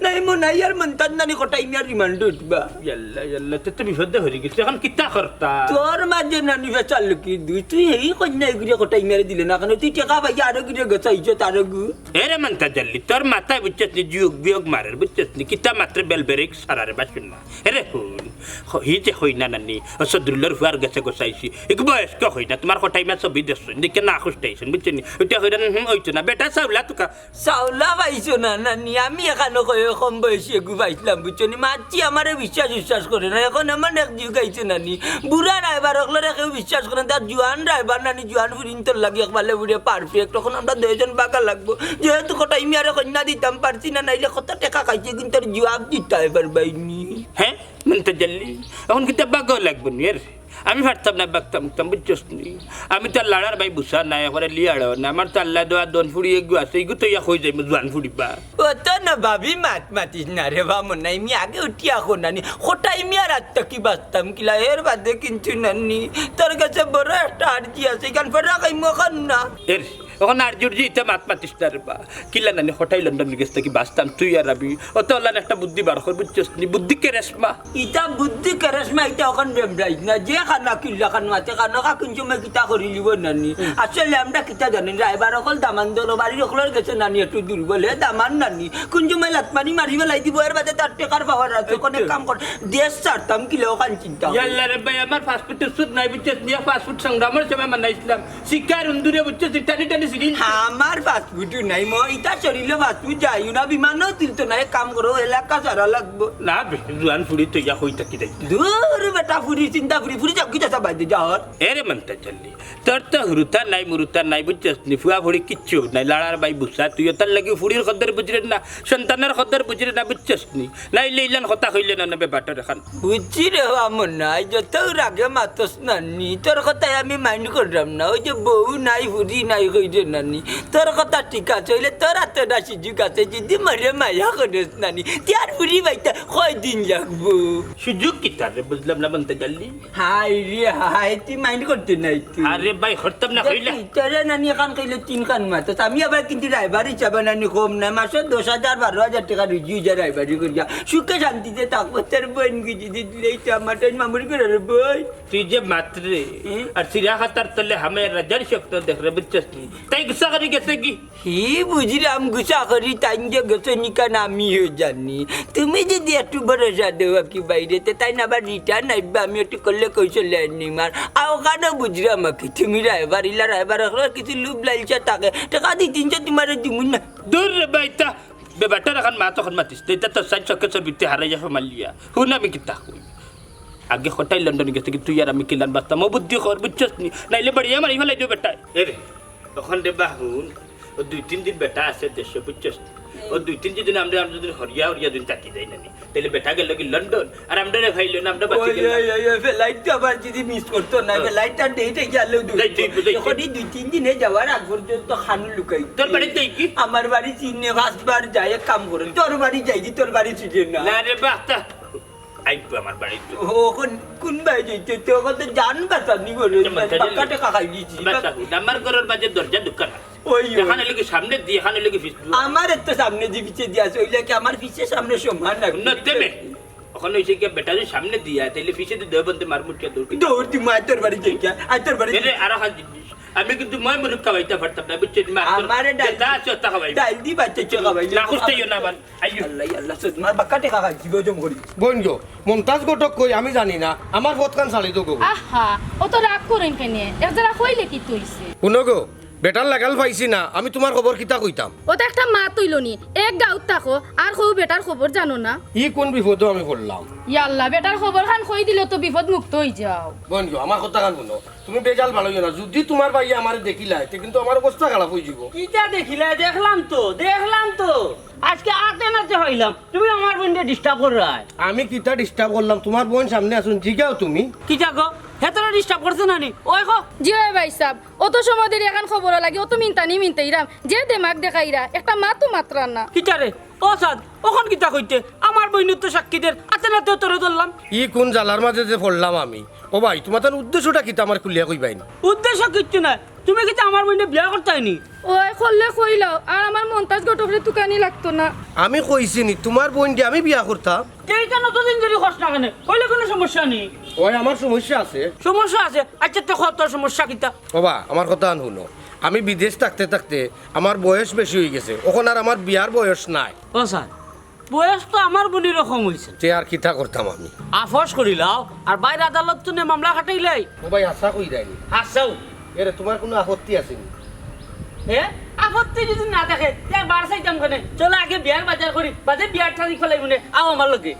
নাই মনাই আর মন্তাজ নানি কটাই মিয়ার রিমান্ডে উঠবা। ইয়াল্লা, ইয়াল্লা, তে তো বিপদে হরি গেছে, এখন কিতা করতা? তোর মাঝে নানি বেচার লোকি দুই, তুই এই কন্যা এগুরে কটাই মিয়ারে দিলে না, কেন তুই টেকা পাইয়া আরো গুরে গেছাইছ তার গু। এরে মন্তাজ আলী, তোর মাথায় বুঝছস নি, যুগ বিয়োগ মারের, বুঝছস নি? কিতা মাত্র বেল বেরেক সারারে বা শুন না। এরে হুন, হ-, হি যে হই না নানি, ও সদরুল্লার ফুয়ার গেছে গোসাইছি। এক বয়স্ক হই না, তোমার কটাই মা ছবি দেখছো, দেখে না খুশটাইছেন, বুঝছো নি? ওইটা হই না, হুম, হইতো না। বেটা সাউলা তুকা। সাউলা পাইছো না নানি, আমি এখানো কয়ে কম বয়সী এগু পাইছিলাম, বুঝছো নি? মাতছি আমারে বিশ্বাস উশ্বাস করে না, এখন এমন এক যুগ আইছে নানি। বুড়া রায়বার অকলরে কেউ বিশ্বাস করে না, তার জুয়ান রায়বার নানি, জুয়ান ফুরিন্তর লাগি একবারে বুড়ে পারফেক্ট। এখন আমরা দুইজন বাগা লাগবো, যেহেতু কটাই মিয়ারে কন্যা দিতাম পারছি না, নাইলে কত টেকা খাইছে, কিন্তু তার জুয়াব দিতা পারবায়নি। হ্যাঁ, মন্তাজ আলী, এখন কিতা বাগাও লাগবো নি এর? আমি পারতাম না বাগতাম উগতাম, বুঝছস নি? আমি তো আর লাড়ার ভাই বুঝা নাই, একবারে লিয়াড়ও না। আমার তো আল্লাহ দেওয়া দন ফুড়ি এগু আছে, এগু তো ইয়া হয়ে যাইবো জোয়ান ফুড়ি বা। অত না ভাবি মাত মাতিস না রে বা মনাই, মি আগে উঠিয়া কো নানি, কটাই মিয়ার আত্মা কি বাঁচতাম কিলা, এর বাদে কিন্তু নানি, তোর কাছে বড় একটা আর্জি আছে, এখান ফেরা খাইমু এখন না। এর, এখন আর্জি উর্জি ইতা মাত মাতিস না রে বা। কিলা নানি, কটাই লন্ডনের গেছ থাকি বাঁচতাম, তুই আর আমি। অত অলান একটা বুদ্ধি বার কর, বুঝছস নি? বুদ্ধি কেরেশমা। ইতা বুদ্ধি কেরেশমা, ইতা অখন বেমরাইজ না। যে খানা কিল্লা খান মাতে খানো খা, কিন্তু সময় কিতা করি লিব নানি। হুম। আসলে আমরা কিতা জানি, রায়বার অকল দামান দল বাড়ির অকলর গেছে নানি একটু দুর্বল, হে দামান নানি। কোন সময় লাতমানি মারি বেলাই দিব, এর বাদে তার টেকার পাওয়ার আছে, অখন এক কাম কর, দেশ ছাড়তাম কিলা অখান চিন্তা কর। ইয়াল্লা রে ভাই, আমার পাসপোর্টের সুদ নাই, বুঝছস নি? পাসপোর্ট সংগ্রামের সময় বানাইছিলাম। শিকার উন্দুরে বুঝছস, টানি টানি সিরিঞ্জ। আমার পাসপোর্টও নাই, ম-, ইতা শরীরও পাসপোর্ট যাইও না, বিমানও তুলতো না, এক কাম করো, এলাকা সারা লাগবো। না বে, জুয়ান ফুড়ি তো ইয়া হই থাকি যাই। দূর বেটা, ফুড়ি চিন্তা ফুড়ি, ফুড়ি যাও, কিতা সব বাইরে যাও। এরে মন্তাজ আলী, তোর তো হুরুতা নাই, মুরুতা নাই, বুঝছস নি? ফুয়া ফুড়ি কিচ্ছু নাই, লাড়ার ভাই বুঝা, তুই তার লাগি ফুড়ির কদর বুঝরে না, সন্তানের কদর বুঝরে না, বুঝছস নি? নাইলে ইলান কথা কইলে না, না বেবাটর এখান। বুঝছি রে, আমার নাই, যত রাগে মাতস নানি, তোর কথায় আমি মাইন্ড করলাম না। ওই যে বউ নাই, ফুড়ি নাই, কই রে নানি, তোর কথা ঠিক আছে, হইলে তোর হাতে না সুযোগ আছে, যদি মরে মায়া করিস নানি, তিয়ার ফুড়ি বাইতে কয়দিন লাগবো? সুযোগ কিতা রে, বুঝলাম না, বলতে গেলি। হাই রে হাই, তুই মাইন্ড করতে নাই তুই। আরে ভাই, করতাম না, দেখ কইলা। তুই তোরে নানি এখান কইলে তিন খান মাতস, আমি আবার কিন্তু রায়বার হিসাবে নানি কম না, মাসে দশ হাজার, বারো হাজার টেকা রুজি হয়ে যায় রায়বারি করিয়া, সুখে শান্তিতে থাকবো। তোর বোন গিয়ে যদি দিলেই তো আমার টাইম মামুর করে রে বই। তুই যে মাতরে, হুম? আর সিরা খাতার তলে হামে রাজার স্বপ্ন দেখ রে, বুঝছস নি? তাই গুসা করি গেছে কি? হি বুঝিরাম গুসা করি, তাইন যে গেছে নিকান আমিও জানি। তুমি যদি একটু ভরসা দেও কি বাইরে, তে তাইন আবার রিটার্ন আইবা, আমি একটু করলে কৌশলে আনি মার। আর ওখানে বুঝিরাম কি, তুমি রায়বার, ইলা রায়বার, ওখানে কিছু লুপ লাইলসা থাকে। টাকা দি তিনশো তোমারে দিমু না। দূর রে বাইতা, বেবাটার এখন মা তখন মাতিস, এটা তো সাইড চকে চবিতে হারাইয়া ফমালিয়া। হুন আমি কিতা কই। আগে কটাই লন্ডন গেছে কি তুই আর আমি কিলান বাঁচতাম, ও বুদ্ধি কর, বুঝছস নি? নাইলে বাড়িয়ে মারি ফেলাই দিও বেটায়। এ রে, তখন রে বা হুন, ও দুই তিন দিন বেটা আছে দেশে, বুঝছস নি? ও দুই তিন দিন আমরা, আমরা যদি হরিয়া হরিয়া দিন থাকি যাই না নি, তাহলে বেটা গেল কি লন্ডন, আর আমরা রে ভাই লন্ডন, আমরা বাঁচি ওই, গেলাম। ওই, ওই, ওই, ফ্লাইট তো আবার যদি মিস করতো না, হ্যাঁ। ফ্লাইটটা ডেটে গেল দুই যাই, দিন। তুই, তুই, তুই। এখন এই দুই তিন দিনে যাওয়ার আগ পর্যন্ত খানু লুকাই। তোর বাড়িতে কি? আমার বাড়ি চিনে পাঁচবার যায়, এক কাম করে। তোর বাড়ি যাই কি, তোর বাড়ি চিনে না। না রে বা, তা আইবো আমার বাড়িত। ও, অখন কোন বাড়ি যাইতে? তো অখন তো জান বাঁচানি বলে, যেমন তাহলে বাক্কা টেকা খাই দিছি। বাচ্চা হুন, আমার ঘরর মাঝে দরজা ঢুকা না। ওই, ওই। এখানে লাগি সামনে দি, এখানে লাগি পিছ দি। আমার এত সামনে দি পিছে দি আছে, ওইলে কি আমার পিছে সামনে সমান না? না, তেমে। অখন হইছে কি, বেটা যদি সামনে দিয়া, তাইলে পিছে দি দে বন্ধে মার মুটিয়া দৌড়। দৌড় দি মায় তোর বাড়ি যাই গিয়া, আয় তোর বাড়ি। এরে, আর হাল জিনিস। আমি কিন্তু ময় মুরগ খাওয়াইতাম পারতাম না, বুঝছো? মাত্র আমারে ডাইল যেটা আছে, ওটা খাওয়াইমু। ডাইল দি বাচ্চা চোখা ভাই। না, খুঁজতেইও না আবার। আইও। আল্লাহ, আল্লাহ, সৈয়দ, তোমার বাক্কা টেকা খাইছি গো, জম করি। বইন গো, মন্তাজ ঘটক কই আমি জানি না, আমার পথখান ছাড়ি দেও গো। আহা, অত রাগ করইন কেনে? এক জেরা কইলে কিতা অইছে? হুনো গো, বেটার লাগাল পাইছি না, আমি তুমার খবর কিতা কইতাম? অত একটা মাত অইলো নি, এক গাঁওত থাকো, আর কও বেটার খবর জানো না। ই কুন বিপদো আমি পড়লাম? ইয়া আল্লাহ, বেটার খবরখান কই দিলে তো বিপদ মুক্ত অইযাও। বইন গো, আমার কথাখান হুনো, তুমি বেজাল বাড়াইও না। যুদি তুমার ভাইয়ে আমারে দেখিলায়, তে কিন্তু আমার অবস্থা খারাপ অইযিবো। কিতা দেখিলায়? দেখলাম তো, দেখলাম তো। আইজকে আতে নাতে পাইলাম, তুমি আমার বইনরে disturb কররায়। আমি কিতা disturb করলাম? তুমার বইন সামনে আছইন, জিগাও তুমি। কিতা গো? হে তোরে disturb করছে না নি? ওই গো। জি অয় ভাইসাব, অত সময় ধরি এখান খবরর লাগি অত মিনতানি মিনতাইরাম, যে দেমাগ দেখাইরা, একটা মাতও মাতরা না। কিতা রে? ও সাদ, অখন কিতা কইতে? আমার বইনর তো সাক্ষী দের, আতে নাতে তোরে ধরলাম। ই কুন জ্বালার মাঝে যে পড়লাম আমি। ও ভাই, তুমার তান উদ্দেশ্যটা কিতা আমারে খুলিয়া কইবায়নি? উদ্দেশ্য কিচ্ছু নায়। তুমি কিতা আমার বইনরে বিয়া করতায়নি? ওই করলে কইলাও, আর আমার মন্তাজ ঘটকরে তুকানি লাগতো না। আমি কইছি নি তুমার বইনরে আমি বিয়া করতাম? তে ইখান অতদিন ধরি কস না কেনে? কইলে কুনু সমস্যা নি। ওই আমার সমস্যা আছে। সমস্যা আছে? আইচ্ছা, তে ক তোর সমস্যা কিতা? ও বা, আমার কথাখান হুনো। আমি বিদেশ থাকতে থাকতে আমার বয়স বেশি অইগেছে, অখন আর আমার বিয়ার বয়স নাই। ও সাদ, বয়স তো আমার বইনরও কম অইছে। তে আর কিতা করতাম আমি? আফস করিলাও, আর বাইর আদালত তনে মামলা খাটাইলাই। ও ভাই, হাছা কইরায়নি? হাছাউ। এরে, তুমার কুনু আপত্তি আছে নি? এ, আপত্তি যুদি না থাকে, তে আর বার চাইতাম কেনে? চলো আগে বিয়ার বাজার করি, বাদে বিয়ার তারিখ ফালাইমুনে, আও আমার লগে।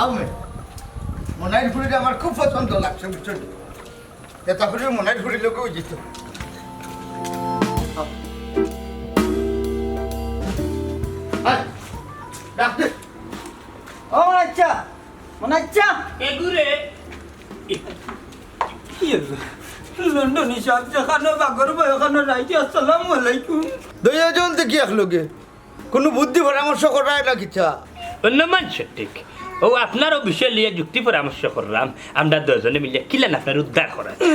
আও মে, মনাইর ফুরিরে আমার খুব পছন্দ লাগছে, বুঝছো নি? এটা ফুরি মনাইর ফুরির লগে অইযিতো। আয়, ডাক দে। ও মনাইচ্ছা, মনাইচ্ছা। এগুরে। কি হলো? লন্ডনী সাব, যেখানো বাগর বয়, ওখানো রাইতে আসসালামু আলাইকুম। দুইজন দেখি একলগে। কুনু বুদ্ধি পরামর্শ করায় না কিতা? অনুমান সঠিক। ও আপনার অউ বিষয় লইয়া যুক্তি পরামর্শ কররাম, আমরা দুইজনে মিলিয়া কিলান আপনারে উদ্ধার করা যায়।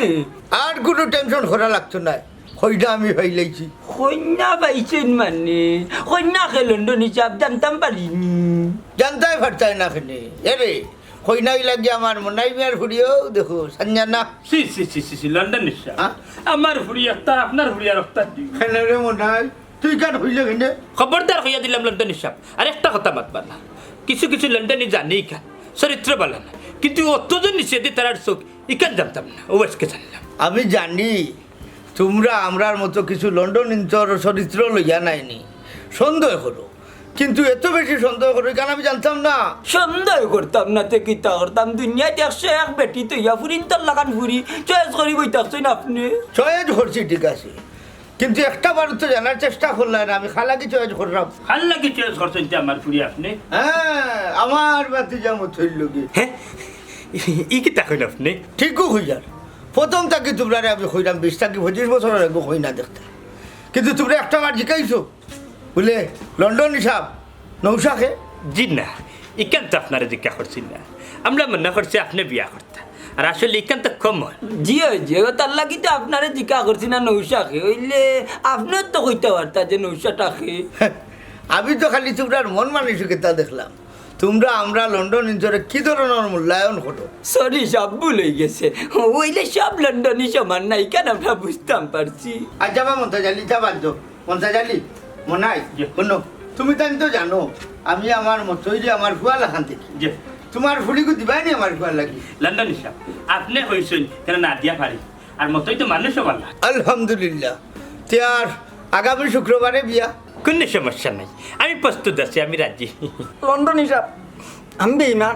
আর কুনু tension করা লাগতো নায়, কইনা আমি পাইলাইছি। কইনা পাইছইন মানে? কইনা কে লন্ডনী সাব, জানতাম পারিনি। জানতায় পারতায় না কেনে? এরে, কইনা অইলা গিয়া আমার মনাই মিয়ার ফুরিও, দেখো, সাঞ্জানা। ছি, ছি, ছি, ছি, ছি, লন্ডনী সাব। হ্যাঁ? আমার ফুরি একটা, আপনার ফুরি আর একটা দি। কেনে রে মনাই? তুই কেনে কইলে কেনে? খবরদার কইয়া দিলাম লন্ডনী সাব, আর একটা কথা মাতবা না। কিছু কিছু লন্ডনী জানি ইখান, চরিত্র বালা না, কিন্তু অত যে নিচেদি তারার চউখ, ইখান জানতাম না, অউ আইজকে জানলাম। আমি জানি, তুমরা আমরার মতো কিছু লন্ডনীন্তর চরিত্র লইয়া নায়নি, সন্দেহ করো, কিন্তু এত বেশি সন্দেহ করো, ইখান আমি জানতাম না। সন্দেহ করতাম না তে কিতা করতাম? দুনিয়াত একশো এক বেটি থইয়া ফুরিন্তর লাখান ফুরি choice করি বই থাকছইন আপনে। Choice করছি, ঠিক আছে, কিন্তু একটা বারও তো জানার চেষ্টা করলায় না, আমি কার লাগি choice কররাম। কার লাগি choice করছইন তে আমার ফুরি আপনে? হ্যাঁ, আমার ভাতিজা মতইর লগে। হ্যাঁ? ই কিতা কইন আপনে? ঠিকউ কইয়ার। প্রথম থাকি তুমরারে আমি কইরাম, বিশ থাকি পঁচিশ বছরর আগেউ কইনা দেখতায়। কিন্তু তুমরা একটা বার জিকাইছো, বুলে, লন্ডনী সাব, নৌশা কে? জি না, ইখান তো আপনারে জিকা করছি না। আমরা মনে করছি আপনে বিয়া করতা। আর আসলে ইখান তো common। জি অয়, জি অয়, তার লাগি তো আপনারে জিকা করছি না নৌশা কে। অইলে আপনেও তো কইতা পারতা যে নৌশাটা কে। আমি তো খালি তুমরার মন মানসিকতা দেখলাম। তুমরা আমরা লন্ডনীন্তরে কি ধরনর মূল্যায়ন করো? Sorry সাব, ভুল অইগেছে। অইলে সব লন্ডনী সমান না, ইখান আমরা বুঝতাম পারছি। আইচ্ছা বা মন্তাজ আলী, ইতা বাদ দেও। মন্তাজ আলী, মনাই, জি। হুনো, তুমি তাইন তো জানো, আমি আমার মতইরে আমার ফুয়া লাখান দেখি। জি। তুমার ফুরিগু দিবায়নি আমার ফুয়ার লাগি? লন্ডনী সাব, আপনে কইছইন, কেনে না দিয়া পারি? আর মতই তো মানুষও বালা। আলহামদুলিল্লাহ। তে আর আগামী শুক্রবারে বিয়া? কুনু সমস্যা নাই, আমি প্রস্তুত আছি, আমি রাজি। লন্ডনী সাব, আমি বেইমান।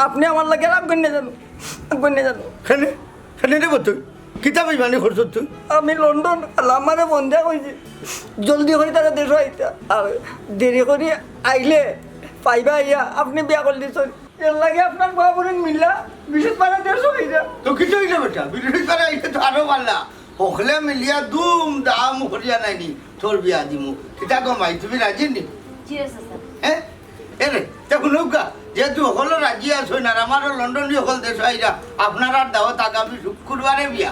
আপনে আমার লাগি আর আফগান নিয়া যান, আফগান নিয়া যান। কেনে? কেনে রে মতই? কিতা বেইমানি করছস তুই? আমি লন্ডন, আল্লায় আমারে ফোন দিয়া কইছে, জলদি করি তারা দেশো আইতা। আর দেরি করি আইলে পাইবা আইয়া, আপনে বিয়া করিলিছইন। এরলাগি আপনার বাবুরে মিল্লা বিশুদ পাড়া দেড়শো হইরা। তো কিতা অইলো বেটা? বিশুদ পাড়া আইলে তো আরো বালা। হকলে মিলিয়া দুম দাম করিয়া নায়নি তোর বিয়া দিমু। কিতা গো মাই, তুমি রাজি নি? জি, চাচা। হ্যাঁ? এরে, তে হুনউক্কা, যেহেতু হকল রাজি আছইন আর আমারও লন্ডনী হকল দেশো আইরা, আপনারার দাওয়াত আগামী শুক্রবারে বিয়া।